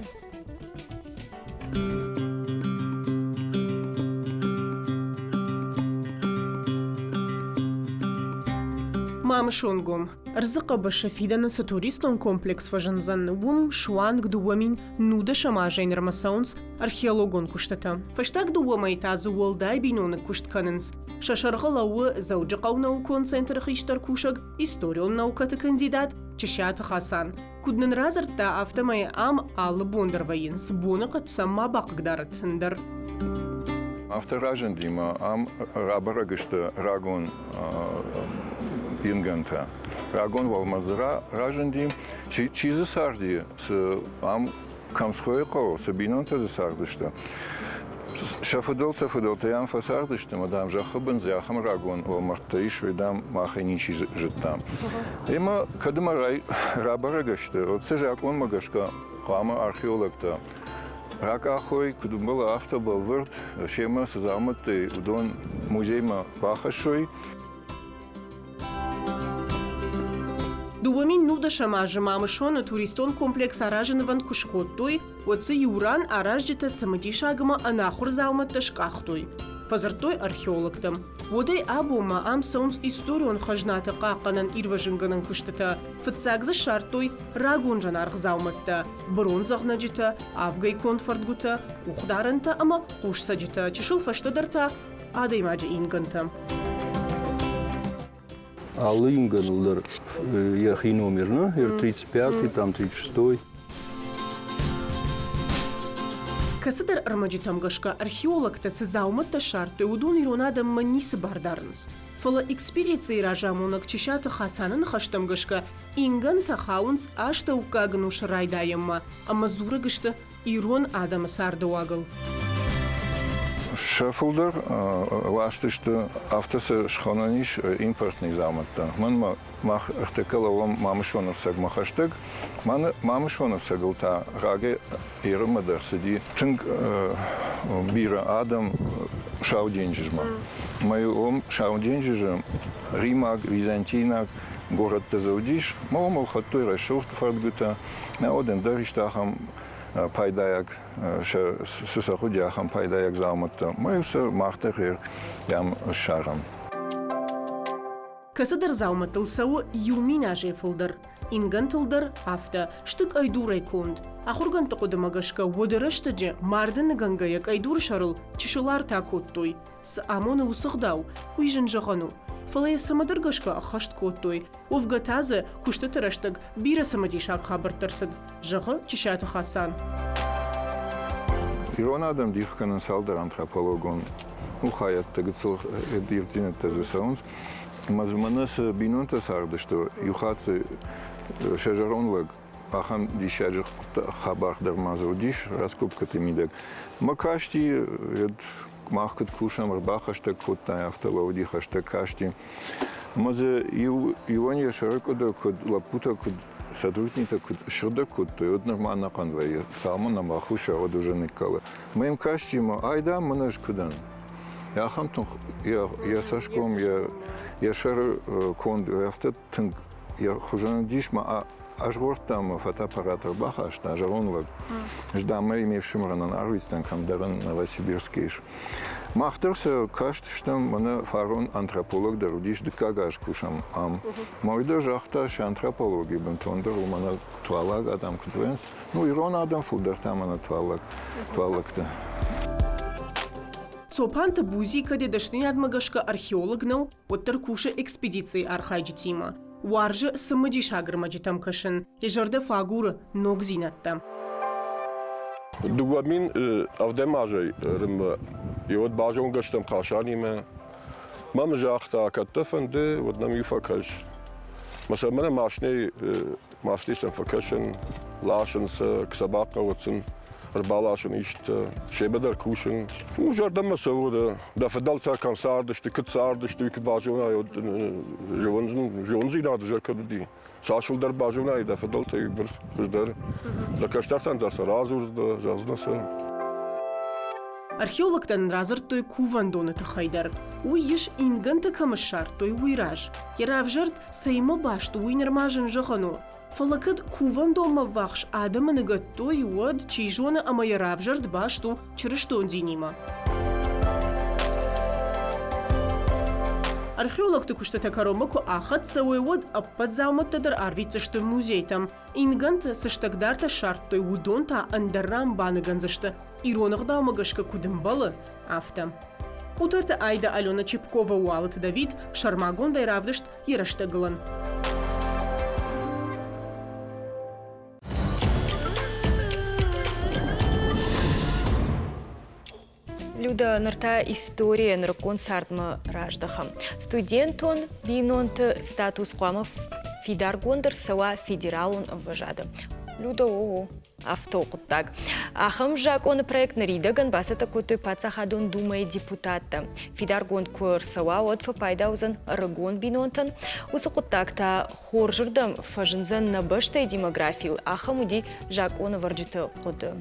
F: Мамысонгом. Ӕрдзы хъӕбысы фидӕны цы туристон комплекс фӕзындзӕн, уым суанг 2019 азӕй нырмӕ цӕуынц археологон куыстытӕ. Фӕстаг дыууӕ мӕй та дзы уӕлдай биноныг куыст кӕнынц. Сӕ сӕргъы лӕууы Дзӕуджыхъӕуы наукон центры хистӕр кусӕг, историон наукӕты кандидат Чысиаты Хасан. Куыд нын радзырдта, афтӕмӕй ам алы бон дӕр вӕййынц, боныхъӕд сӕм ма бахъыгдарӕд ӕндӕр.
H: Афтӕ разынди ӕмӕ ам рабӕрӕг сты рагон ингӕнтӕ. Рагон уӕлмӕрдзы разынди, чи дзы царди, цы ам Камскойы хъӕуы цы бинонтӕ дзы цардысты, сӕ фыдӕлтӕ фыдӕлтӕй ам фӕцардысты ӕмӕ, дам, зӕххы бын дзы ахӕм рагон уӕлмӕрдтӕ ис, уый, дам, махӕй ничи зыдта. Ӕмӕ кӕд ӕмӕ рабӕрӕг сты, уӕд сӕ закъонмӕ гӕсгӕ хъуамӕ археологтӕ ракъахой, куыд ӕмбӕлы, афтӕ бӕлвырд, семӕ цы дзаумӕттӕ, уыдон музеймӕ бахӕссой.
F: 2019 азы Мамысоны туристон комплекс аразынвӕнд куы скодтой, уӕд дзы иу ран аразджытӕ цымыдисаг ӕмӕ ӕнахуыр дзаумӕттӕ скъахтой. Фӕдзырдтой археологтӕм. Уӕдӕй абонмӕ ам цӕуынц историон хӕзнаты хъахъхъӕнӕн-ирвӕзынгӕнӕн куыстытӕ. Фыццаг дзы ссардтой рагон зынаргъ дзаумӕттӕ, брондзӕгънӕджытӕ, авгӕй конд фӕрдгуытӕ, къухдарӕнтӕ ӕмӕ хъусцӕджытӕ, чысыл фӕстӕдӕр та адӕймаджы ингӕнтӕ.
I: Алы ингӕныл дӕр йӕхи номер, нӕ? Р-35, там 36.
F: Кӕцыдӕр ӕрмӕджытӕм гӕсгӕ археологтӕ цы дзаумӕттӕ ссардтой, уыдон ирон адӕммӕ ницы бар дарынц. Фӕлӕ экспедицийы разамонӕг Чысиаты Хасаны ныхӕстӕм гӕсгӕ ингӕнтӕ хауынц астӕуккаг ӕнусы райдайӕнмӕ ӕмӕ дзурӕг сты. ирон адӕмы цардыуагыл.
H: Сӕ фылдӕр ластысты, афтӕ сӕ схонӕн ис, импортный дзаумӕттӕ. Мӕнмӕ мах ӕртӕккӕ лӕууӕм Мамысоны ӕфцӕгмӕ хӕстӕг. Мамысоны ӕфцӕгыл та рагӕй Ирымӕ дӕр цыди тынг бирӕ адӕм Сау денджызмӕ. Мӕ уым Сау денджызы римаг, византийнаг горӕттӕ дзы уыдис. Мӕ уым ӕлхӕдтой рӕсугъд фӕрдгуытӕ. Нӕ уӕд ӕндӕр исты ахӕм пайдайаг, цы сӕ хъуыди, ахӕм пайдайаг дзаумӕттӕ. Мӕ-иу сӕ мах дӕр ӕм ссарӕм.
F: Кӕцыдӕр дзаумӕттыл цӕуы иу миназӕй фылдӕр. Ингӕнтыл дӕр афтӕ, сты къӕйдурӕй конд. Ахуыргӕндты хъуыдымӕ гӕсгӕ, уӕды рӕстӕджы марды ныгӕнгӕйӕ къӕйдуры сӕрыл чысыл арт акодтой. Цы амоны уыцы гъдау, уый зын зӕгъӕн у. Фӕлӕ йӕ цӕмӕдӕр гӕсгӕ ӕххӕст кодтой. Уӕвгӕ та дзы куыстыты рӕстӕг бирӕ цымыдисаг хабӕрттӕ рцыд, зӕгъы Чысиаты Хасан.
H: Ирон адӕм дих кӕнынц цалдӕр антропологон ну, хайӕдтӕ, гыццыл ивддзинӕдтӕ дзы цӕуынц. Ӕмӕ дзы мӕнӕ цы бинонтӕ цардысты, иу хатт дзы сӕ зӕронд лӕг ахӕм диссаджы хабар дӕр ма дзы уыдис раскопкӕты мидӕг. Мӕ касти, мах куыд кусӕм, ӕрбахӕстӕг кодта, афтӕ лӕууыди хӕстӕг касти. Ӕмӕ дзы иу, иуӕн йӕ сӕры къуыдыр куыд лӕппутӕ куыд сотрудниктӕ куыд ссыгъдӕг кодтой, уӕд нырма ӕнӕхъӕн вӕййы. Цалынмӕ нӕм бахуысса, уӕд уже ныккӕлы. Мӕ йӕм касти ӕмӕ ай дам мӕнӕ ӕз куы дӕн. Ахӕм тынг йӕ цӕсгом, йӕ сӕры конд афтӕ тынг йӕ хуызӕн уыдис мӕ азгъордта ӕмӕ фотоаппарат ӕрбахаста, зӕронд лӕг. Ӕз дам ӕй ме фсымӕрӕн арвитдзӕн кӕмдӕр Новосибирскы ис. Мах дӕр сӕ кастыстӕм, мӕнӕ фарон антрополог дӕр уыдис, дыккаг аз кусӕм ам. Мӕ уый дӕр загъта, сӕ антропологи бынтондӕр у мӕнӕ туаллаг адӕм куыд вӕййынц. Ну, ирон адӕм фылдӕр та мӕнӕ туаллаг, туаллӕгтӕ.
F: Цопанты Бузи кӕд йӕ дӕсныйадмӕ гӕсгӕ археолог нӕу, уӕддӕр кусы экспедицийы архайджытимӕ. Уарзы цымыдисаг ӕрмӕджытӕм кӕсын, йӕ зӕрдӕ фӕагуры ногдзинӕдтӕ.
J: 2000 ӕвдӕм азӕй рынмӕ уӕд базонгӕ стӕм Хасанимӕ. Мӕм загъта, кӕд дӕ фӕнды, уӕд нӕм иу фӕкӕс. Мӕ сӕ мӕнӕ машинӕйы машинӕй сӕм фӕкӕсын, ласын сӕ, сӕ бахъӕуы сын ӕрбаласын исты, семӕ дӕр кусын. Ну, зӕрдӕмӕ цӕуы дӕ, дӕ фыдӕлтӕ кӕм цардысты, куыд цардысты, уый куы базонай, уӕд зондзинад зӕр кӕд уыди. Цас фылдӕр базонай дӕ фыдӕлтӕй, хуыздӕр. Дӕ кӕстӕртӕн дӕр сӕ радзурдзынӕ, зӕгъдзынӕ сӕ.
F: Археологтӕ нын радзырдтой кувӕндоны тыххӕй дӕр. Уый ис, ингӕнтӕ кӕм ссардтой, уый раз. Йӕ равзӕрд цӕимӕ баст у, уый нырма зын зӕгъӕн у. Фӕлӕ кӕд кувӕндонмӕ ввахс адӕмы ныгӕдтой, уӕд, чи зоны, ӕмӕ йӕ равзӕрд баст у чырыстон динимӕ. Археологты куыстытӕ кӕронмӕ куы ахӕццӕ уой, уӕд ӕппӕт дзаумӕттӕ дӕр арвитдзысты музейтӕм. Ингӕнты цы стӕгдартӕ ссардтой, уыдон та ӕндӕр ран баныгӕндзысты, ирон ӕгъдаумӕ гӕсгӕ куыд ӕмбӕлы, афтӕ. Къутӕрты Айда Алена Чепкова Уалыты Давид сӕрмагондӕй равдыст йӕ рӕстӕгылӕн.
A: Люда, ныр та историйӕ нырыккон цардмӕ раздӕхӕм. Студентон бинонты статус хъуамӕ фидаргонд ӕрцӕуа федералон ӕмвӕзады. Люда, о, афтӕ у хъуыддаг. Ахӕм закъоны проект ныридӕгӕн бацӕттӕ кодтой Паддзахадон Думӕйы депутаттӕ. Фидаргонд куы ӕрцӕуа, уӕд фӕпайда уыдзӕн ӕрыгон бинонтӕн. Уыцы хъуыддаг та хорзырдӕм фӕзындзӕн нӕ бӕстӕйы демографийыл, ахӕм уыди закъонӕвӕрджыты хъуыды.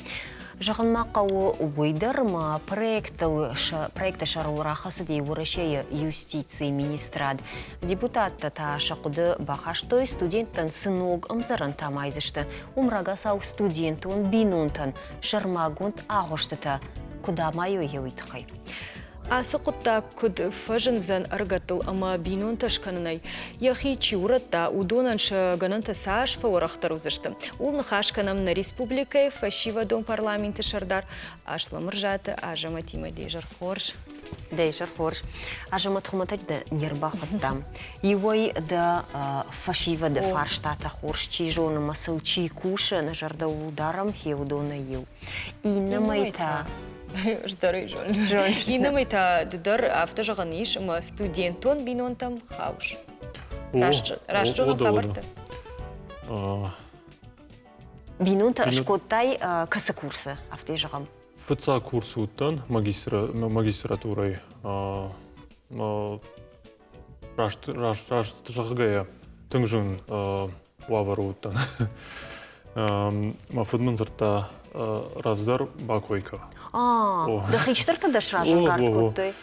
B: Зӕгъын ма хъӕуы уый дӕр, ӕмӕ проектыл проекты сӕрыл рахӕцыди Уӕрӕсейы юстицийы министрад. Депутаттӕ та сӕ хъуыды бахастой, студенттӕн цы ног ӕмдзӕрӕнтӕ амайдзысты, уым рагацау студентон бинонтӕн сӕрмагонд агъуыстытӕ куыд амайой, уый тыххӕй.
A: Ацы хъуыддаг куыд фӕзындзӕн ӕрыгӕттыл ӕмӕ бинонтӕ скӕнынӕй йӕхи чи урӕдта, уыдонӕн сӕ гӕнӕнтӕ цас фӕуӕрӕхдӕр уыдзысты, ууыл ныхас кӕнӕм нӕ республикӕйы фӕсивӕдон парламенты сӕрдар Аслӕмырзаты Азӕмӕтимӕ. Де зӕр хорз.
B: Дӕ изӕр хорз. Азӕмӕт хуымӕтӕджы дӕ не рбахуыдтам. Иуӕй дӕ фӕсивӕды фарстатӕ хорз чи зоны ӕмӕ сыл чи кусы, нӕ зӕрдӕ ууыл дарӕм, хе уыдонӕй иу. Иннӕмӕй та
A: Здоровый жон. Иннӕмӕй та ды дӕр афтӕ зӕгъӕн ис, ӕмӕ студентон бинонтӕм хаус. Раст зонӕм хабӕрттӕ?
B: Бинонтӕ скодтай кӕцы курсы, афтӕ зӕгъӕм?
E: Фыццаг курсы уыдтӕн магистратурӕйы. Раст, раст, раст зӕгъгӕйӕ, тынг зын уавӕры уыдтӕн. Мӕ фыд мын дзырдта, рӕвдздӕр бакой кӕ.
B: Дӕ хистӕртӕ дӕ сразӕнгард кодтой?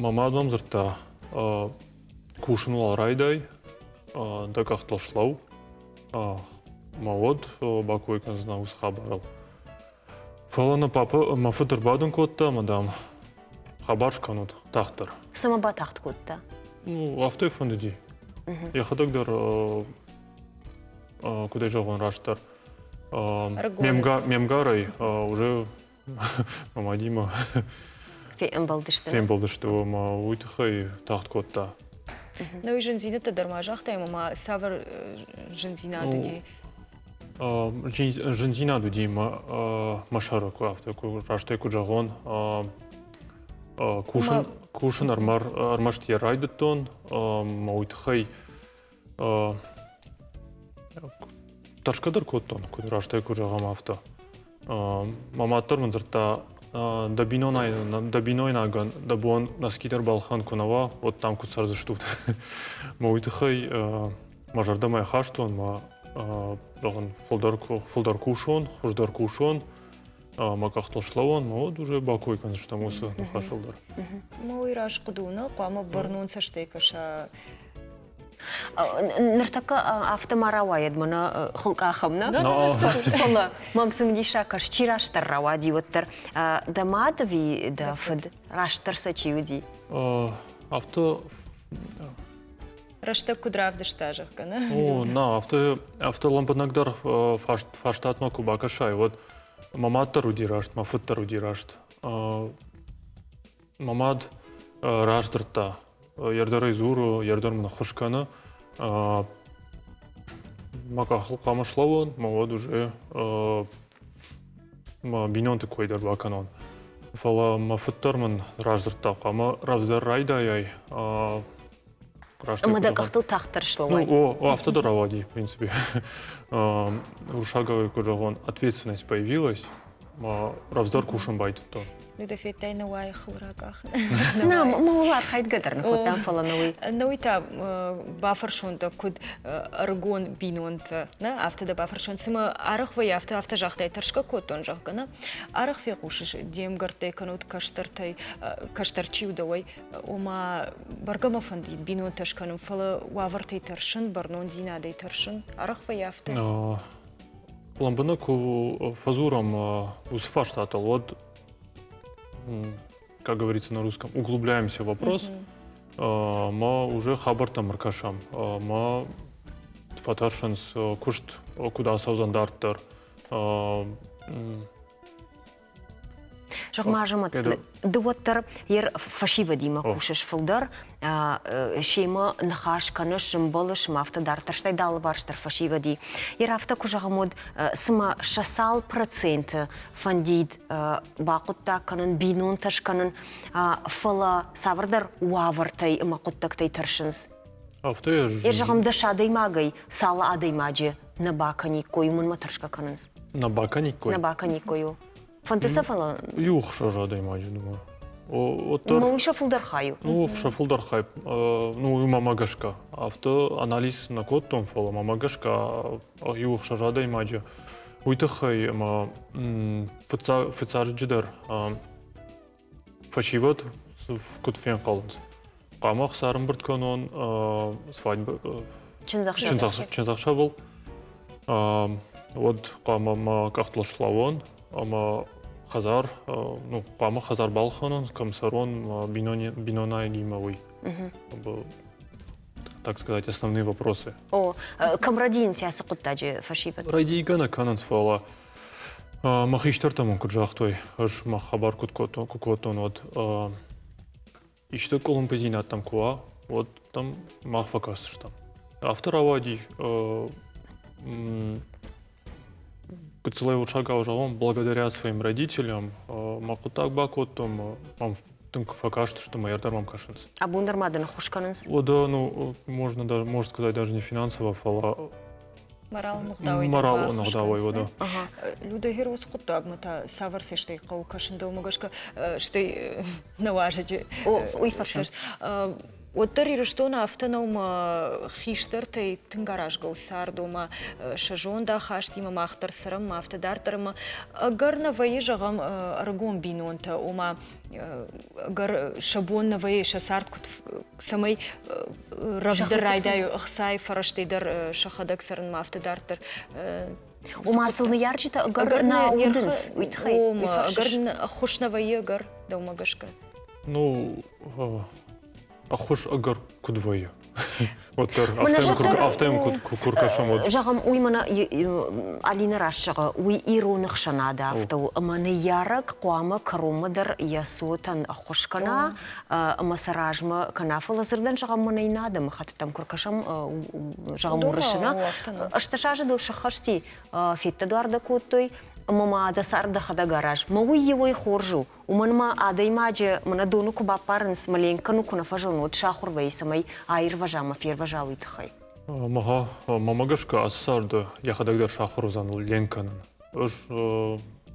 E: Мӕ мад мӕм дзырдта, кусын уал райдай, дӕ къӕхтыл слӕу, мӕ уӕд бакой кӕндзынӕ уыцы хабарыл. Фӕлӕ нӕ папа мӕ фыд ӕрбадын кодта ӕмӕ, дам, хабар скӕнут тагъддӕр.
B: Цӕмӕ батагъд кодта?
E: Ну, афтӕ фӕндыди. Йӕхӕдӕг дӕр, куыдӕй зӕгъон растдӕр, ме мгарӕй уже мӕ мадимӕ
B: фембӕлдысты.
E: Фембӕлдысты ӕмӕ уый тыххӕй тагъд кодта.
A: Ну и зындзинӕдтӕ дӕр ма загътай ӕмӕ ма цавӕр зындзинад уыди?
E: Зындзинад уыди мӕ сӕры, куы афтӕ куы растӕй куы зӕгъон. Кусын, кусын ӕрмӕст йӕ райдыдтон, мӕ уый тыххӕй тӕрсгӕ дӕр кодтон, куыд растӕй куы зӕгъӕм, афтӕ. Мӕ мад дӕр мын дзырдта, дӕ дӕ бинойнагӕн дӕ бон носки дӕр балхӕн куы нӕ уа, уӕд дам куыд цӕрдзыстут. Мӕ уый тыххӕй мӕ зӕрдӕмӕ хастон, мӕ зӕгъын, фылдӕр, фылдӕр кусон, хуыздӕр кусон, мӕ къӕхтыл слӕууон, мӕ уӕд уже бакой кӕндзыстӕм уыцы ныхасыл дӕр.
A: Мӕ уый раст хъуыды у, нӕ хъуамӕ бӕрнон цӕстӕй кӕса.
B: Ныртӕккӕ афтӕ ма рауайӕд мӕнӕ хылкъахӕм, нӕ? Фӕлӕ мӕм цымыдисаг кӕсы, чи растдӕр рауади, уӕддӕр дӕ мад ӕви дӕ фыд? Растдӕр сӕ чи уыди?
E: Афтӕ
A: Рӕстӕг куыд равдыста, зӕгъгӕ, нӕ?
E: О, нӕ, афтӕ, афтӕ лӕмбынӕгдӕр фарстатмӕ куы бакӕсай, уӕд мӕ мад дӕр уыди раст, мӕ фыд дӕр уыди раст. Мӕ мад раздзырдта, йе рдӕрӕй дзуры, йе рдӕр мын ӕххуыс кӕны. Мӕ къахыл хъуамӕ слӕууон, мӕ уӕд уже мӕ бинонты кой дӕр бакӕнон. Фӕлӕ мӕ фыд дӕр мын раздзырдта, хъуамӕ рӕвдздӕр райдайай.
B: Раст Ӕмӕ дӕ къӕхтыл тагъддӕр слӕууай.
E: Ну, о, афтӕ дӕр рауади, в принципе. Уырыссагау куы зӕгъон, ответственность появилась, ма рӕвдздӕр кусын байдыдтон.
A: Ну, дӕ федтай нӕ уайы хыл ракъахын.
B: Нӕ, мӕ архайдгӕ дӕр нӕ кодтам, фӕлӕ нӕ уый.
A: Нӕ уый та бафӕрсон дӕ куыд ӕрыгон бинонтӕ, нӕ, афтӕ дӕ бафӕрсон, цымӕ арӕх вӕййы афтӕ, афтӕ загътай, тӕрсгӕ кодтон, зӕгъгӕ, нӕ? Арӕх фехъусыс де мгӕрттӕй кӕнут кӕстӕртӕй, кӕстӕр чи у дӕуӕй, ома бӕргӕ мӕ фӕндид бинонтӕ скӕнын, фӕлӕ уавӕртӕй тӕрсын, бӕрнондзинадӕй тӕрсын, арӕх вӕййы афтӕ?
E: Лӕмбынӕг куы фӕдзурӕм уыцы фарстатыл, уӕд, как говорится на русском, углубляемся в вопрос, ма уже хабӕрттӕм ӕркӕсӕм, ма фӕтӕрсынц куыст куыд ацӕудзӕн дарддӕр.
B: Зӕгъ-ма, Азӕмӕт, ды уӕддӕр йе фӕсивӕдимӕ кусыс фылдӕр, семӕ ныхас кӕныс, ӕмбӕлыс ӕмӕ афтӕ дарддӕр, стӕй дӕ алыварс дӕр фӕсивӕди. Йе афтӕ куы зӕгъӕм, уӕд цымӕ сӕ цал проценты фӕндид бахъуыддаг кӕнын, бинонтӕ скӕнын, фӕлӕ цавӕрдӕр уавӕртӕй ӕмӕ хъуыддӕгтӕй тӕрсынц?
E: Афтӕ
B: Йе зӕгъӕм, дӕс адӕймагӕй цал адӕймаджы нӕ бакӕниккой, уымӕн мӕ тӕрсгӕ кӕнынц?
E: Нӕ бакӕниккой?
B: Нӕ бакӕниккой, у. Фӕнды сӕ, фӕлӕ...
E: Иу хсӕз адӕймаджы, думаю. Уӕддӕр...
B: Ну, уый сӕ фылдӕр хай у.
E: Ну, сӕ фылдӕр хай. Ну, уымӕ гӕсгӕ. Афтӕ анализ нӕ кодтон, фӕлӕ мӕмӕ гӕсгӕ иу хсӕз адӕймаджы. Уый тыххӕй ӕмӕ фыццаджыдӕр фӕсивӕд куыд фенхъӕлынц. Хъуамӕ ӕхца ӕрӕмбырд кӕнон свадьбы чындзӕхсӕвыл. Уӕд хъуамӕ мӕ къӕхтыл слӕууон ӕмӕ хӕдзар, ну, хъуамӕ хӕдзар балхӕнон, кӕм цӕрон, бинонайгимӕ уый. Так сказать, основные вопросы.
B: О, кӕм рӕдийынц ацы хъуыддаджы фӕсивӕд?
E: Рӕдийгӕ нӕ кӕнынц, фӕлӕ мӕ хистӕртӕ мын куыд загътой, ӕз мӕ хабар куыд кодтон, куы кодтон, уӕд исты къуылымпыдзинӕдтӕм куы уа, уӕд дӕм мах фӕкӕсдзыстӕм. Афтӕ рауади, гыццылӕй уырсагау зӕгъон, благодаря своим родителям мӕ хъуыддаг бакодтон, мӕм тынг фӕкастысты, мӕ дӕр мӕм кӕсынц.
B: Абон дӕр ма дын ӕххуыс кӕнынц?
E: Уӕдӕ, ну, можно, можно сказать, даже не финансово, фӕлӕ.
A: Моралон ӕгъдауӕй
E: Моралон ӕгъдауӕй, уӕдӕ.
A: Людӕгер уыцы хъуыддагмӕ та цавӕр цӕстӕй хъӕуы кӕсын дӕумӕ гӕсгӕ, стӕй нӕ уазӕджы
B: уый фӕрсын.
A: Уӕддӕр Ирыстоны афтӕ нӕу мӕ хистӕртӕй тынг аразгӕ у цард, ома сӕ зондахастимӕ мах дӕр цӕрӕм, афтӕ дарддӕр ӕмӕ ӕгӕр нӕ вӕййы, зӕгъӕм, ӕрыгон бинонтӕ, ома ӕгӕр сӕ бон нӕ вӕййы сӕ цард куыд цӕмӕй рӕвдздӕр райдайой ӕхцайы фӕрӕзтӕй дӕр сӕхӕдӕг цӕрынмӕ, афтӕ дарддӕр.
B: Ома сыл ныййарджытӕ ӕгӕр нӕ аудынц, уый тыххӕй?
A: Ома ӕгӕр ӕххуыс нӕ вӕййы ӕгӕр, дӕумӕ гӕсгӕ?
E: Ну, ӕххуыс ӕгӕр куыд вӕййы? Уӕддӕр афтӕ йӕм куы ркӕсӕм, уӕд.
B: Зӕгъӕм, уый мӕнӕ Алинӕ раст зӕгъы, уый ирон ӕхсӕнады афтӕ у, ӕмӕ ныййарӕг хъуамӕ кӕронмӕ дӕр йӕ цотӕн ӕххуыс кӕна ӕмӕ сӕ размӕ кӕна. Фӕлӕ дзырдӕн зӕгъӕм, мӕнӕ иннӕ адӕмыхӕттытӕм куы ркӕсӕм, зӕгъӕм, уырысы нӕ, 18 азы дыл сӕххӕсти, феддӕдуар дӕ кодтой, ӕмӕ ма дӕ цард дӕхӕдӕг араз. Мӕ уый иуӕй хорз у, Уымӕн ма адӕймаджы мӕнӕ доны куы баппарынц, мӕ ленк кӕнын куы нӕ фӕзоны, уӕд сахуыр вӕййы, цӕмӕй аирвӕза ӕмӕ фервӕза уый тыххӕй.
E: Мӕ, мӕмӕ гӕсгӕ ацы царды йӕхӕдӕг дӕр сахуыр уыдзӕн ленк кӕнын. Ӕз,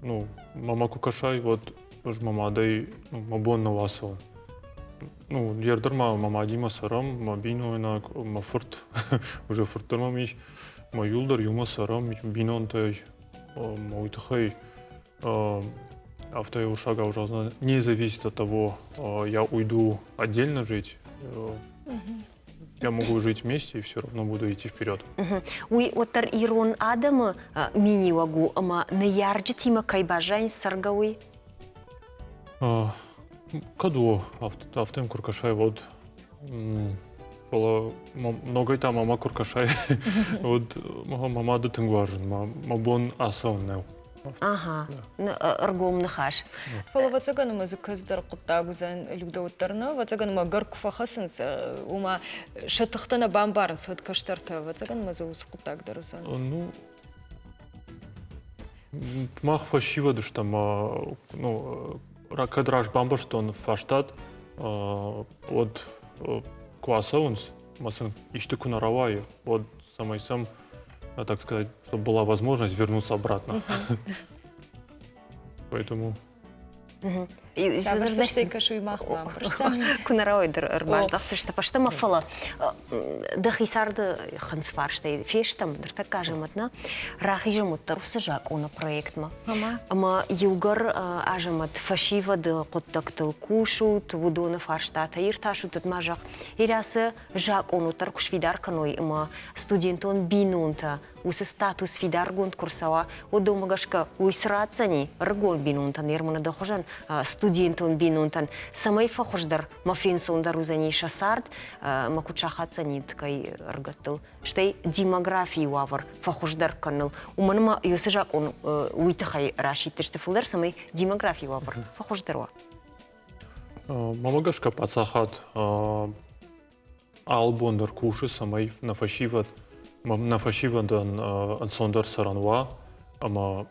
E: ну, мӕмӕ куы кӕсай, уӕд ӕз мӕ мадӕй мӕ бон нӕу ацӕуын. Ну, ердӕр ма мӕ мадимӕ цӕрӕм, мӕ бинойнаг, мӕ фырт, уже фырт дӕр мӕм ис, мӕ иул дӕр иумӕ цӕрӕм, бинонтӕй, мӕ уый тыххӕй Афтӕ уырыссагау зӕгъдзынӕн, не зависит от того, я уйду отдельно жить, я могу жить вместе и все равно буду идти вперед.
B: Уый уӕддӕр ирон адӕмы миниуӕг у ӕмӕ ныййарджытимӕ кӕй баззайынц цӕргӕ уый?
E: Кӕд у, афтӕ куы ркӕсай, уӕд фӕлӕ ногӕй та мама куы ркӕсай, уӕд мӕ мады тынг уарзын, мӕ бон ацӕуын нӕу.
B: Ага, ӕргом ныхас.
A: Фӕлӕ ӕвӕццӕгӕн ӕмӕ дзы кӕцыдӕр хъуыддаг уыдзӕн Людӕ уӕддӕр нӕ, ӕвӕццӕгӕн ӕмӕ ӕгӕр куы фӕхӕцынц, ома сӕ тыхтӕ нӕ бамбарынц, уӕд кӕстӕртӕ, ӕвӕццӕгӕн ӕмӕ дзы уыцы хъуыддаг дӕр уыдзӕн.
E: Ну, мах фӕсивӕд стӕм, ну, кӕд раст бамбӕрстон фарстат, уӕд куы ацӕуынц, ӕмӕ сын исты куы нӕ рауайы, уӕд цӕмӕй сӕм, так сказать, чтобы была возможность вернуться обратно. Поэтому
A: Цавӕр кӕсуй мах бамбӕрстам.
B: Куы нӕ рауайд ӕрбаздӕхдзысты фӕстӕмӕ, фӕлӕ дӕхи царды хынцфарстӕй фестӕм, ныртӕккӕ азӕмӕт нӕ рахизӕм уӕддӕр уыцы закъоны проектмӕ. Ӕмӕ иугӕр азӕмӕт фӕсивӕды хъуыддӕгтыл кусут, уыдоны фарстатӕ иртасут, уӕд ма зӕгъ, Ирӕ закъон уӕддӕр куы сфидар кӕной ӕмӕ студентон бинонтӕ уыцы статус фидаргонд куы рцӕуа, уыдонмӕ гӕсгӕ уый цы ратдзӕни ӕрыгон бинонтӕн, ерманы дӕ хуызӕн студентон бинонтӕн, цӕмӕй фӕхуыздӕр мӕ фенцондӕр уыдзӕни сӕ цард ӕмӕ куыд сахаддзӕни кӕй ӕрыгӕттыл, стӕй демографийы уавӕр фӕхуыздӕр кӕныныл. Уымӕн ӕмӕ уыцы закъон уый тыххӕй расидтысты фылдӕр, цӕмӕй демографийы уавӕр фӕхуыздӕр уа.
E: Мӕмӕ гӕсгӕ паддзахад алы бон дӕр кусы, цӕмӕй нӕ фӕсивӕд, нӕ фӕсивӕдӕн ӕнцондӕр цӕрӕн уа ӕмӕ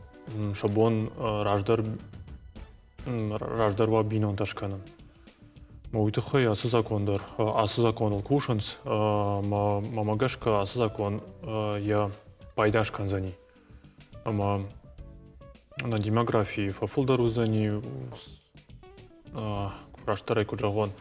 E: сӕ бон раздӕр раздӕр уа бинонтӕ скӕнын. Уый тыххӕй ацы закон дӕр ацы законыл кусынц, ӕмӕ мӕмӕ гӕсгӕ ацы закон йӕ пайда скӕндзӕни. Ӕмӕ нӕ демографи фӕфылдӕр уыдзӕни, растдӕрӕй куыд зӕгъон,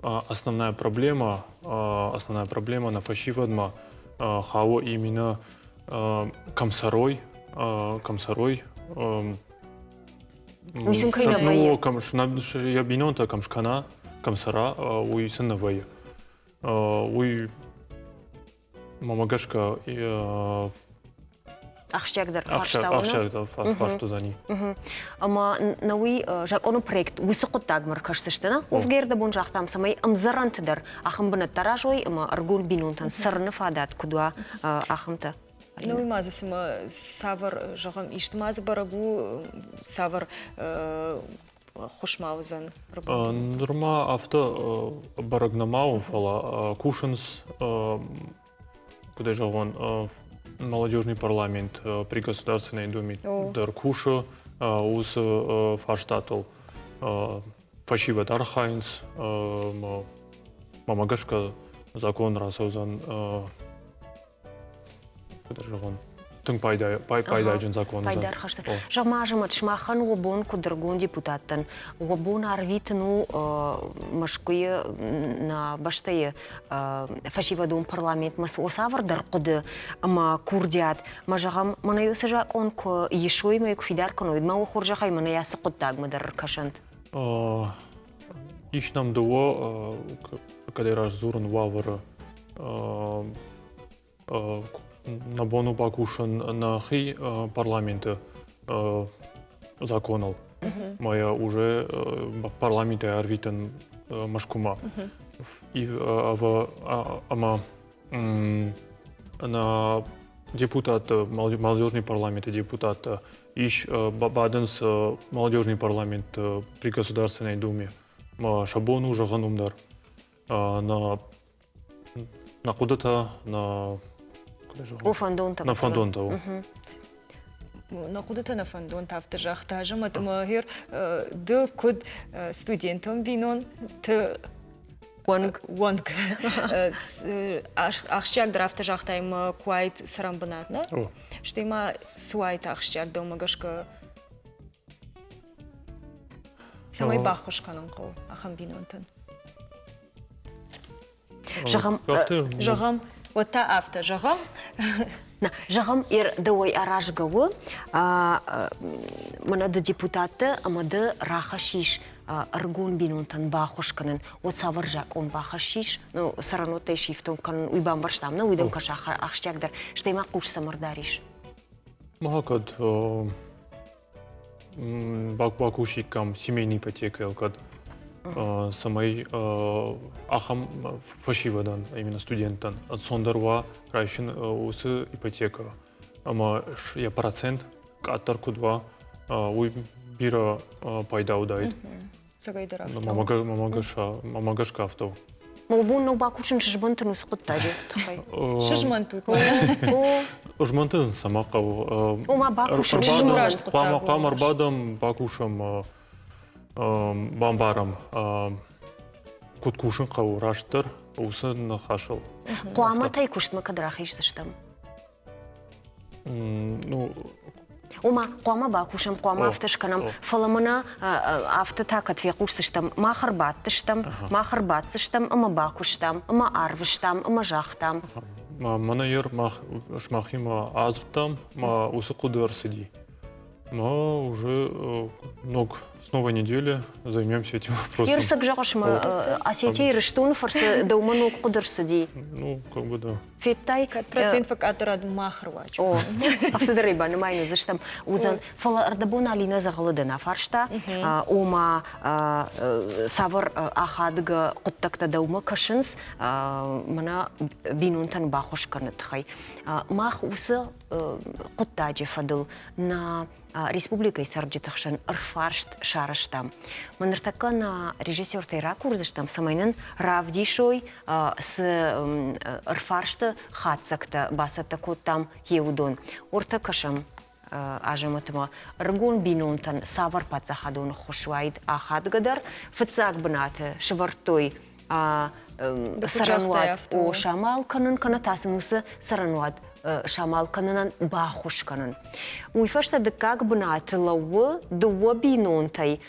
E: основная проблема, основная проблема на фӕсивӕдмӕ хауы именно кӕм цӕрой, кӕм цӕрой,
B: Уый сын кӕй нӕ вӕййы?
E: Ну, кӕм йӕ бинонтӕ кӕм скӕна, кӕм цӕра, уый сын нӕ вӕййы. Уый мӕмӕ гӕсгӕ
B: ахсджиагдӕр фарста
E: ахсджиагдӕр фарст уыдзӕни.
B: Ӕмӕ нӕ уый закъоны проект уыцы хъуыддагмӕ ркӕсдзысты, нӕ? Уӕвгӕ бон загътам, цӕмӕй ӕмдзӕрӕнты дӕр ахӕм бынӕттӕ аразой ӕмӕ ӕрыгон бинонтӕн цӕрыны фадат куыд уа, ахӕмтӕ.
A: Ну, уый ма дзы цымӕ цавӕр, зӕгъӕм, исты ма дзы бӕрӕг у, цавӕр ӕххуыс ма уыдзӕн?
E: Нырма афтӕ бӕрӕг нӕма у, фӕлӕ кусынц, куыд ӕй зӕгъон, молодежный парламент при Государственной Думе дӕр кусы уыцы фарстатыл. Фӕсивӕд архайынц, мӕмӕ гӕсгӕ. закон рацӕудзӕн, куыд зӕгъон, тынг пайдаджын закон.
B: Пайда ӕрхӕсдзӕн. Зӕгъ-ма, Азӕмӕт, сымахӕн уӕ бон куыд ӕрыгон депутаттӕн, уӕ бон арвитын у Мӕскуыйы нӕ бӕстӕйы фӕсивӕдон парламентмӕ цавӕрдӕр хъуыды ӕмӕ курдиат, мӕ зӕгъӕм, мӕнӕ уыцы закъон куы исой мӕ куы фидар кӕной, мӕ уӕ хорзӕхӕй мӕнӕ ацы хъуыддагмӕ дӕр ӕркӕсӕнт.
E: Ис нӕм дыууӕ, кӕдӕй раздзурын уавӕры нӕ бон у бакусын нӕхи парламенты законыл. Мӕ уже парламентӕй арвитын Мӕскуымӕ. Ӕмӕ нӕ депутатты, молодежный парламенты депутаттӕ ис бадынц молодежный парламент при Государственной Думе. Сӕ бон у зӕгъын уым дӕр. Нӕ нӕ хъуыдытӕ, нӕ
B: О, фӕндонтӕ.
E: Нӕ фӕндонтӕ.
A: Нӕ хъуыдытӕ, нӕ фӕндонтӕ афтӕ загъта Азӕмӕт ӕмӕ гъер ды куыд студентон бинонты
B: уӕнг
A: уӕнг ахсджиагдӕр афтӕ загътай ӕмӕ куы уаид цӕрӕнбынат, нӕ? Стӕй ма цы уаид ахсджиаг дӕумӕ гӕсгӕ цӕмӕй баххуыс кӕнын хъӕуы ахӕм бинонтӕн?
B: Зӕгъӕм,
A: зӕгъӕм, уӕд та афтӕ зӕгъӕм.
B: Зӕгъӕм, ер дӕуӕй аразгӕ у, мӕнӕ ды депутаттӕ ӕмӕ ды рахӕссис ӕрыгон бинонтӕн баххуыс кӕнын, уӕд цавӕр закъон бахӕссис, ну, цӕрӕнуӕттӕй сифтонг кӕнын, уый бамбӕрстам, нӕ, уый дӕм кӕсы ахсджиагдӕр, стӕй ма хъус цӕмӕ рдарис?
E: Мага кӕд бакусиккам семейный ипотекӕйыл кӕд, цӕмӕй ахӕм фӕсивӕдӕн, именно студенттӕн ӕнцондӕр уа райсын уыцы ипотекӕ ӕмӕ йӕ процент къаддӕр куыд уа, уый бирӕ пайда уыдаид.
A: Цӕгӕйдӕр афтӕ.
E: Мамӕ гӕсгӕ афтӕ у.
B: Мӕ бон нӕу бакусын сызмӕнтын уыцы хъуыддаджы тыххӕй.
A: Сызмӕнтут.
E: Змӕнтын цӕмӕ хъӕуы?
B: Ома бакусын.
E: Хъуамӕ ӕрбадӕм, бакусӕм, бамбарӕм, куыд кусын хъӕуы растдӕр уыцы ныхасыл.
B: Хъуамӕтӕй куыстмӕ кӕд рахиздзыстӕм?
E: Ну,
B: Ома, хъуамӕ бакусӕм, хъуамӕ афтӕ скӕнӕм, фӕлӕ мӕнӕ афтӕ та кӕд фехъусдзыстӕм, мах ӕрбадтыстӕм, мах ӕрбаддзыстӕм ӕмӕ бакуыстам, ӕмӕ арвыстам, ӕмӕ загътам.
E: Мӕнӕ ер мах сымахимӕ адзырдтам, ма уыцы хъуыды ӕрцыди. Мы уже ног, с новой недели займемся этим вопросом.
B: Ерсаг зӕгъыс ма, Осетия Ирыстоны фӕрцы дӕумӕ ног хъуыды рцыди.
E: Ну, как бы да.
B: Федтай?
A: Кӕд процент фӕкъаддӕр мах руаджы.
B: О, афтӕ дӕр ӕй банымайын уыдзыстӕм уыдзӕн. Фӕлӕ ӕрдӕбон Алинӕ дзӕгъӕлы дӕн афарста, ома цавӕр ахадгӕ хъуыддӕгтӕ дӕумӕ кӕсынц, мӕнӕ бинонтӕн баххуыс кӕныны тыххӕй. Мах уыцы хъуыддаджы фӕдыл нӕ республикӕйы цӕрджыты хсӕн ӕрфарст сарӕзтам. Мӕ ныртӕккӕ нӕ режиссертӕй ракурдзыстӕм, цӕмӕй нын равдисой, цы ӕрфарсты хатдзӕгтӕ бацӕттӕ кодтам, йе уыдон. Уӕртӕ кӕсӕм Азӕмӕтмӕ ӕрыгон бинонтӕн цавӕр паддзахадон ӕххуыс уаид ахадгӕдӕр. Фыццаг бынаты сӕвӕрдтой цӕрӕнуат о самал кӕнын кӕнӕ та сын уыцы цӕрӕнуат самал кӕнынӕн баххуыс кӕнын. Уый фӕстӕ дыккаг бынаты лӕууы дыууӕ бинонтӕй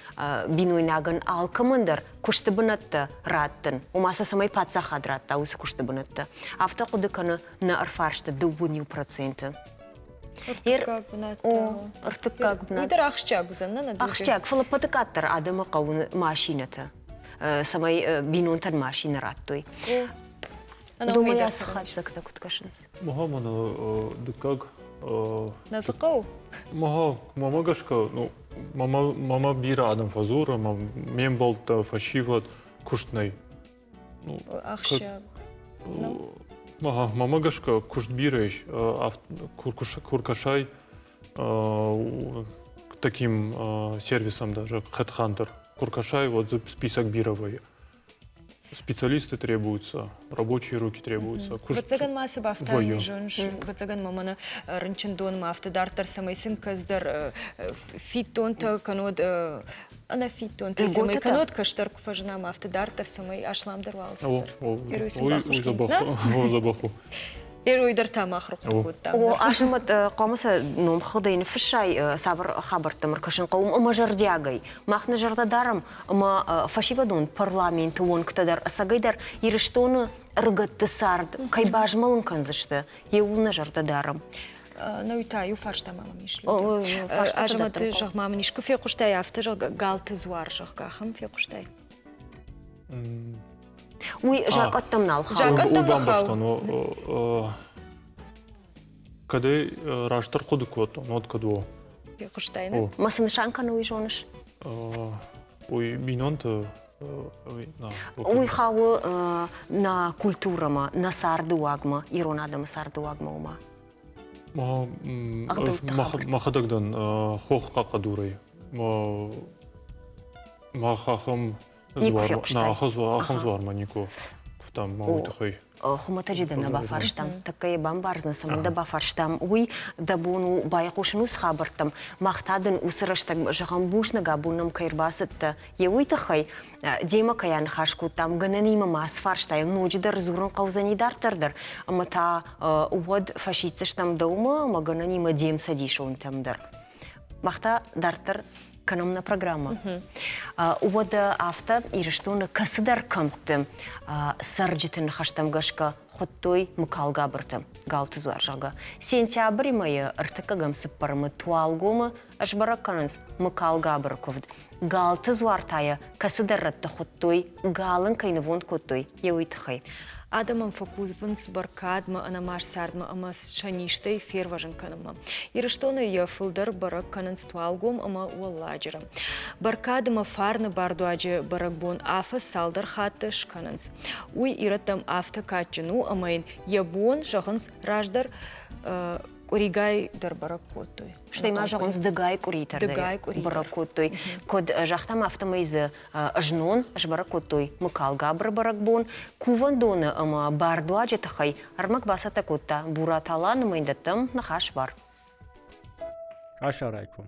B: бинойнагӕн алкӕмӕн дӕр куысты бынӕттӕ раттын, ома сӕ цӕмӕй паддзахад радта уыцы куысты бынӕттӕ. Афтӕ хъуыды кӕны нӕ ӕрфарсты дыууын иу проценты.
A: Ӕртыккаг бынат.
B: О, ӕртыккаг бынат.
A: Уый дӕр ахсджиаг уыдзӕн, нӕ?
B: Ахсджиаг, фӕлӕ ӕппӕты къаддӕр адӕмы хъӕуы машинӕтӕ. Цӕмӕй бинонтӕн машинӕ радтой. Думӕ ацы хатдзӕгтӕ куыд кӕсынц?
E: Мага мӕнӕ дыккаг
A: Нӕ дзы хъӕуы?
E: Мага, мамӕ гӕсгӕ, ну, мама, мама бирӕ адӕм фӕдзуры, ме мбӕлттӕ, фӕсивӕд, куыст нӕй.
A: Ну, Ахсджиаг.
E: Ну, ага, мамӕ гӕсгӕ куыст бирӕ ис. Куы ркӕсай к таким сервисам даже, Headhunter, куы ркӕсай, вот дзы список бирӕ вӕййы. Специалисты требуются, рабочие руки требуются.
A: Ӕвӕццӕгӕн ма цы бафтауын зоныс, ӕвӕццӕгӕн ма мӕнӕ рынчындонмӕ афтӕ дарддӕр, цӕмӕй сын кӕцдӕр фиддонтӕ кӕнод. Ӕнӕфиддонтӕй, цӕмӕй кӕнод кӕстӕр куы фӕзына, ӕмӕ афтӕ дарддӕр, цӕмӕй асламдӕр уал цыдӕр.
E: Дзӕбӕх у.
A: Герой дӕр та мах рухъуыды кодтам.
B: О, Азӕмӕт, хъуамӕ сӕ номхыгъдӕй ныффыссай, цавӕр хабӕрттӕм ӕркӕсын хъӕуы ӕмӕ зӕрдиагӕй. Мах нӕ зӕрдӕ дарӕм, ӕмӕ фӕсивӕдон парламенты уӕнгтӕ дӕр ӕцӕгӕйдӕр Ирыстоны ӕрыгӕтты цард кӕй базмӕлын кӕндзысты, иуыл нӕ зӕрдӕ дарӕм.
A: Науи та иу фарста ма мӕм ис. Азӕмӕт, зӕгъ ма мын искуы фехъуыстай афтӕ, зӕгъгӕ, галты дзуар, зӕгъгӕ, ахӕм фехъуыстай?
B: Уый закъӕттӕм нал хауы.
A: Закъӕттӕм нӕ хауы.
K: Кӕд ӕй растдӕр хъуыды кодтон, уӕд кӕд о.
A: Фехъуыстай, нӕ?
B: Ма цы нысан кӕны, уый зоныс?
K: Уый бинонты
B: Уый хауы нӕ культурӕмӕ, нӕ царды уагмӕ, ирон адӕмы царды уагмӕ уымӕ.
K: Мӕхӕдӕг дӕн хох хъахъхъӕдурӕй. Мах ахӕм ахӕм дзуармӕ никуы куывтам ма уый тыххӕй.
B: Хуымӕтӕджы дӕ нӕ бафарстам, тӕккӕ йӕ бамбардзынӕ, цӕмӕн дӕ бафарстам, уый дӕ бон у байхъусын уыцы хабӕрттӕм. Мах та дын уыцы рӕстӕг зӕгъӕм бузныг, абон нӕм кӕй ӕрбацыдтӕ, йе уый тыххӕй демӕ кӕй аныхас кодтам, гӕнӕнимӕ ма цы фарстайыл ноджыдӕр дзурын хъӕудзӕни дарддӕр дӕр, ӕмӕ та уӕд фӕсиддзыстӕм дӕумӕ ӕмӕ гӕнӕнимӕ де мцӕдисонтӕм дӕр. Мах та дарддӕр кӕнӕм нӕ программӕ. Уӕдӕ афтӕ Ирыстоны кӕцыдӕр кӕмтты цӕрджыты ныхӕстӕм гӕсгӕ хуыдтой Мыкалгабырты галты дзуар, зӕгъгӕ. Сентябры мӕйы ӕртыккӕгӕм цыппӕрӕмы Туалгомы сбӕрӕг кӕнынц Мыкалгабыры куывд. Галты дзуар та йӕ кӕцыдӕр рӕтты хуыдтой, гал ын кӕй нывонд кодтой, йӕ уый тыххӕй.
A: Адӕмӕн фӕкувынц бӕркадмӕ, ӕнӕмаст цардмӕ ӕмӕ сӕ низтӕй фервӕзын кӕнынмӕ. Ирыстоны йӕ фылдӕр бӕрӕг кӕнынц Туалгом ӕмӕ Уӕлладжыры. Бӕркад ӕмӕ фарны бардуаджы бӕрӕгбон афӕдз цалдӕр хатты скӕнынц. Уый ирӕттӕм афтӕ кадджын у, ӕмӕ йын йӕ бон, зӕгъынц, раздӕр къуыригай дӕр бӕрӕг кодтой.
B: Стӕй ма зӕгъынц, дыгай къуыритӕ бӕрӕг кодтой. Куыд загътам, афтӕмӕй дзы знон сбӕрӕг кодтой Мыкалгабыры бӕрӕгбон. Кувӕндоны ӕмӕ бардуаджы тыххӕй ӕрмӕг бацӕттӕ кодта Буратала нымайдӕттӕм ныхас бар.
L: Къасарайы ком.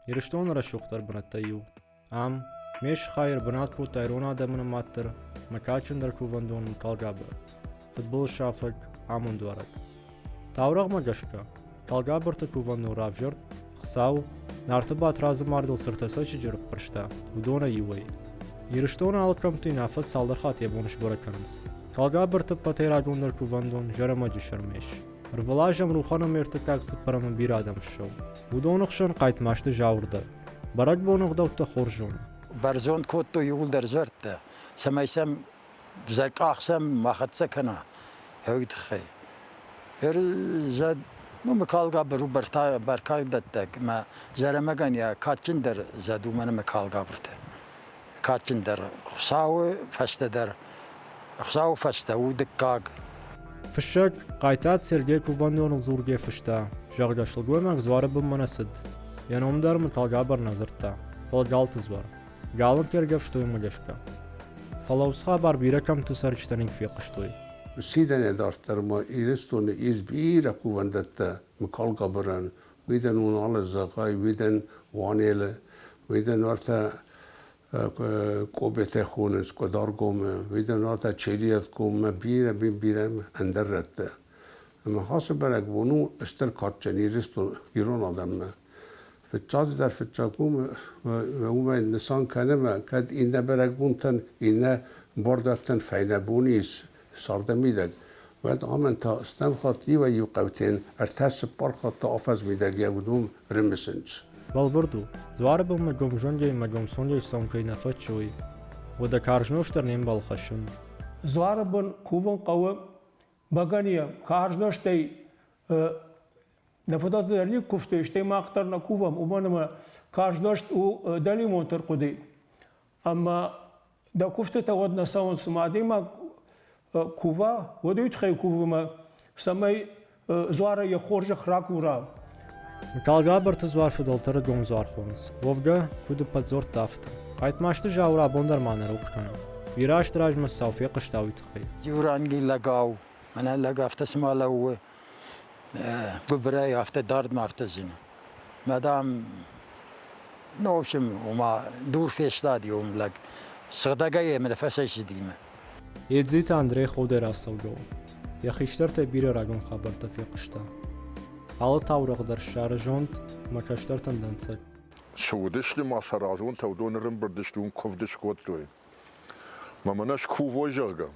L: Ирыстоны рӕсугъддӕр бынӕттӕй иу. Ам ме сыхай ӕрбынат кодта ирон адӕмы нымаддӕр ӕмӕ кадджындӕр кувӕндон Мыкалгабыр, фыдбылызсафӕг, амондуарӕг. Таурӕгъмӕ гӕсгӕ, Калгабырты кувӕндон равзӕрд, Хуыцау Нарты Батрадзы мардыл цы ртӕ цӕджджы ӕрыппӕрста, уыдонӕй иуӕй. Ирыстоны алы кӕмтты йын афӕдз цалдӕр хатт йӕ бон сбӕрӕг кӕнынц. Калгабырты ӕппӕтӕй рагондӕр кувӕндон Зӕрӕмӕджы сӕрмӕ ис. Ӕрвылаз ӕм Рухӕн ӕмӕ ӕртыккаг цыппӕрӕмы бирӕ адӕм ссӕуы. Уыдоны хсӕн Хъайтмазты Зауыр дӕр. Бӕрӕгбоны ӕгъдӕуттӕ хорз зоны.
M: Бӕрзонд кодтой иууылдӕр дзуӕрттӕ, цӕмӕй сӕм къах сӕм ма хӕццӕ кӕна, уый тыххӕй. Зӕд ну, Мыкалгабыр у бӕркаддӕттӕг мӕ Зӕрӕмӕгӕн йӕ кадджындӕр зӕд у мӕнӕ Мыкалгабырты. Кадджындӕр Хуыцауы фӕстӕ дӕр, Хуыцауы фӕстӕ у дыккаг.
L: Фыссӕг Хъайтат Сергей кувӕндоныл дзургӕ фыста, зӕгъгӕ, сылгоймаг дзуары бынмӕ нӕ цыд. Йӕ ном дӕр Мыкалгабыр нӕ дзырдта, фӕлӕ галты дзуар. Галын ӕргӕвстой уымӕ гӕсгӕ. Фӕлӕ уыцы хабар бирӕ кӕмтты цӕрджытӕ ныг фехъуыстой.
N: Сидӕнӕй дарддӕр ма Ирыстоны ис бирӕ кувӕндӕттӕ Мыкалгабырӕн, уыдон Уналы зӕгъай, уыдон Уанелы, уыдон уартӕ Къобетӕ хонынц Къуыдаргомы, уыдон уартӕ Челиатгоммӕ бирӕ бирӕ ӕндӕр рӕтты. Ӕмӕ ацы бӕрӕгбон у стыр кадджын Ирыстон ирон адӕммӕ. Фыццаджыдӕр фыццаг уымӕй нысан кӕны ӕмӕ кӕд иннӕ бӕрӕгбонтӕн, иннӕ бардӕттӕн фӕйнӕ боны ис царды мидӕг, уӕд амӕн та стӕм хатт иуӕй-иу хъӕутӕн ӕртӕ-цыппар хатты афӕдз мидӕг йӕ уыдон рымысынц.
L: Бӕлвырд у, дзуары бынмӕ гомзонгӕй ӕмӕ гомцонгӕй цӕуын кӕй нӕ фӕтчы, уый. Уӕдӕ карз нозт дӕр не мбӕлы хӕссын.
O: Дзуары бын кувын хъӕуы бӕгӕныйӕ, карз нозтӕй Нӕ фыдӕлтӕ дӕр никуы куывтой, стӕй мах дӕр нӕ кувӕм, уымӕн ӕмӕ карз нозт у дӕлимонты ӕрхъуыды. Ӕмӕ дӕ куывтытӕ уӕд нӕ цӕуынц, цыма адӕймаг кува, уӕд уый тыххӕй кувы ӕмӕ цӕмӕй дзуарӕй йӕ хорзӕх ракура.
L: Мыкалгабырты дзуар фыдӕлты рыгон дзуар хонынц. Уӕвгӕ, куыд ӕппӕт дзуӕрттӕ, афтӕ. Хъайтмазты Зауыр абон дӕр ма нӕ рухс кӕны. Бирӕ азты размӕ цы цау фехъуыста, уый тыххӕй.
M: Иуранги лӕгау, мӕнӕ лӕг афтӕ цыма лӕууы, гуыбырӕй афтӕ дардмӕ афтӕ зыны. Мадам Ну, в общем, ома дур фестади уым лӕг. Сыгъдӕгӕй ӕмӕ фӕцӕйцыдимӕ.
L: Едзиты Андрей Ходӕй рацӕугӕ у. Йӕ хистӕртӕй бирӕ рагон хабӕрттӕ фехъуыста. Алы таурӕгъ дӕр ссары зонд мӕ кӕстӕртӕн дӕнцӕг.
J: Цы уыдысты ма сӕ разонтӕ, уыдон ӕрӕмбырд сты, уым куывд скодтой. Мӕ мӕнӕ скувой, зӕгъгӕ.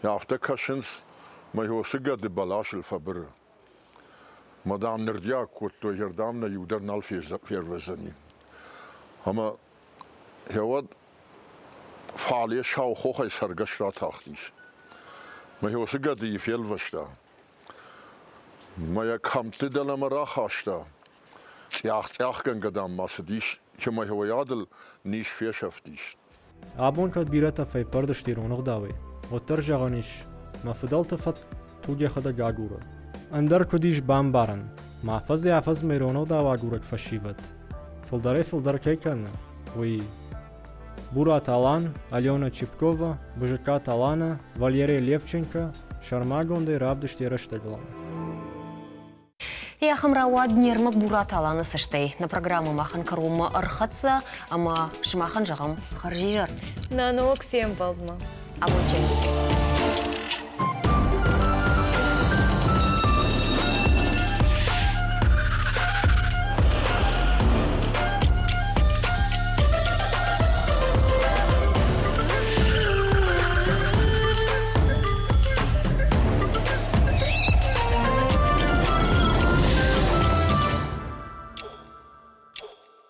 J: Афтӕ кӕсынц, мӕ уыцы гӕды бӕласыл фӕбыры. Мӕ, дам, нырдиаг кодтой, ӕрдӕм нӕ иу дӕр нал фервӕздзӕни. Ӕмӕ гъеуӕд фале сау хохӕй цӕргӕс ратахтис. Мӕ уыцы гӕдыйы фелвӕста. Мӕ йӕ кӕмтты дӕлӕмӕ рахаста. Цъиах-цъиахгӕнгӕ, дам, ма цыдис, ӕмӕ уый адыл низ фесӕфтис.
L: Абон кӕд бирӕтӕ фӕиппӕрд сты ирон ӕгъдауӕй, уӕддӕр зӕгъӕн ис, мӕ фыдӕлты фӕтк туг йӕхӕдӕг агуры. Ӕндӕр куыд ис бамбарӕн, ма афӕдзӕй-афӕдзмӕ ирон ӕгъдау агурӕг фӕсивӕд фылдӕрӕй-фылдӕр кӕй кӕны, уый. Бураты Алан, Алена Чепкова, Бызыккаты Алана, Валерия Левченко сӕрмагондӕй равдыст йӕ рӕстӕгыл.
B: Ахӕм рауад не рмӕг Бураты Аланы цӕстӕй. Нӕ программӕ махӕн кӕронмӕ ӕрхӕццӕ ӕмӕ сымахӕн зӕгъӕм хӕрзизӕр.
A: Нӕ ног фембӕлдмӕ.
B: Амондджын.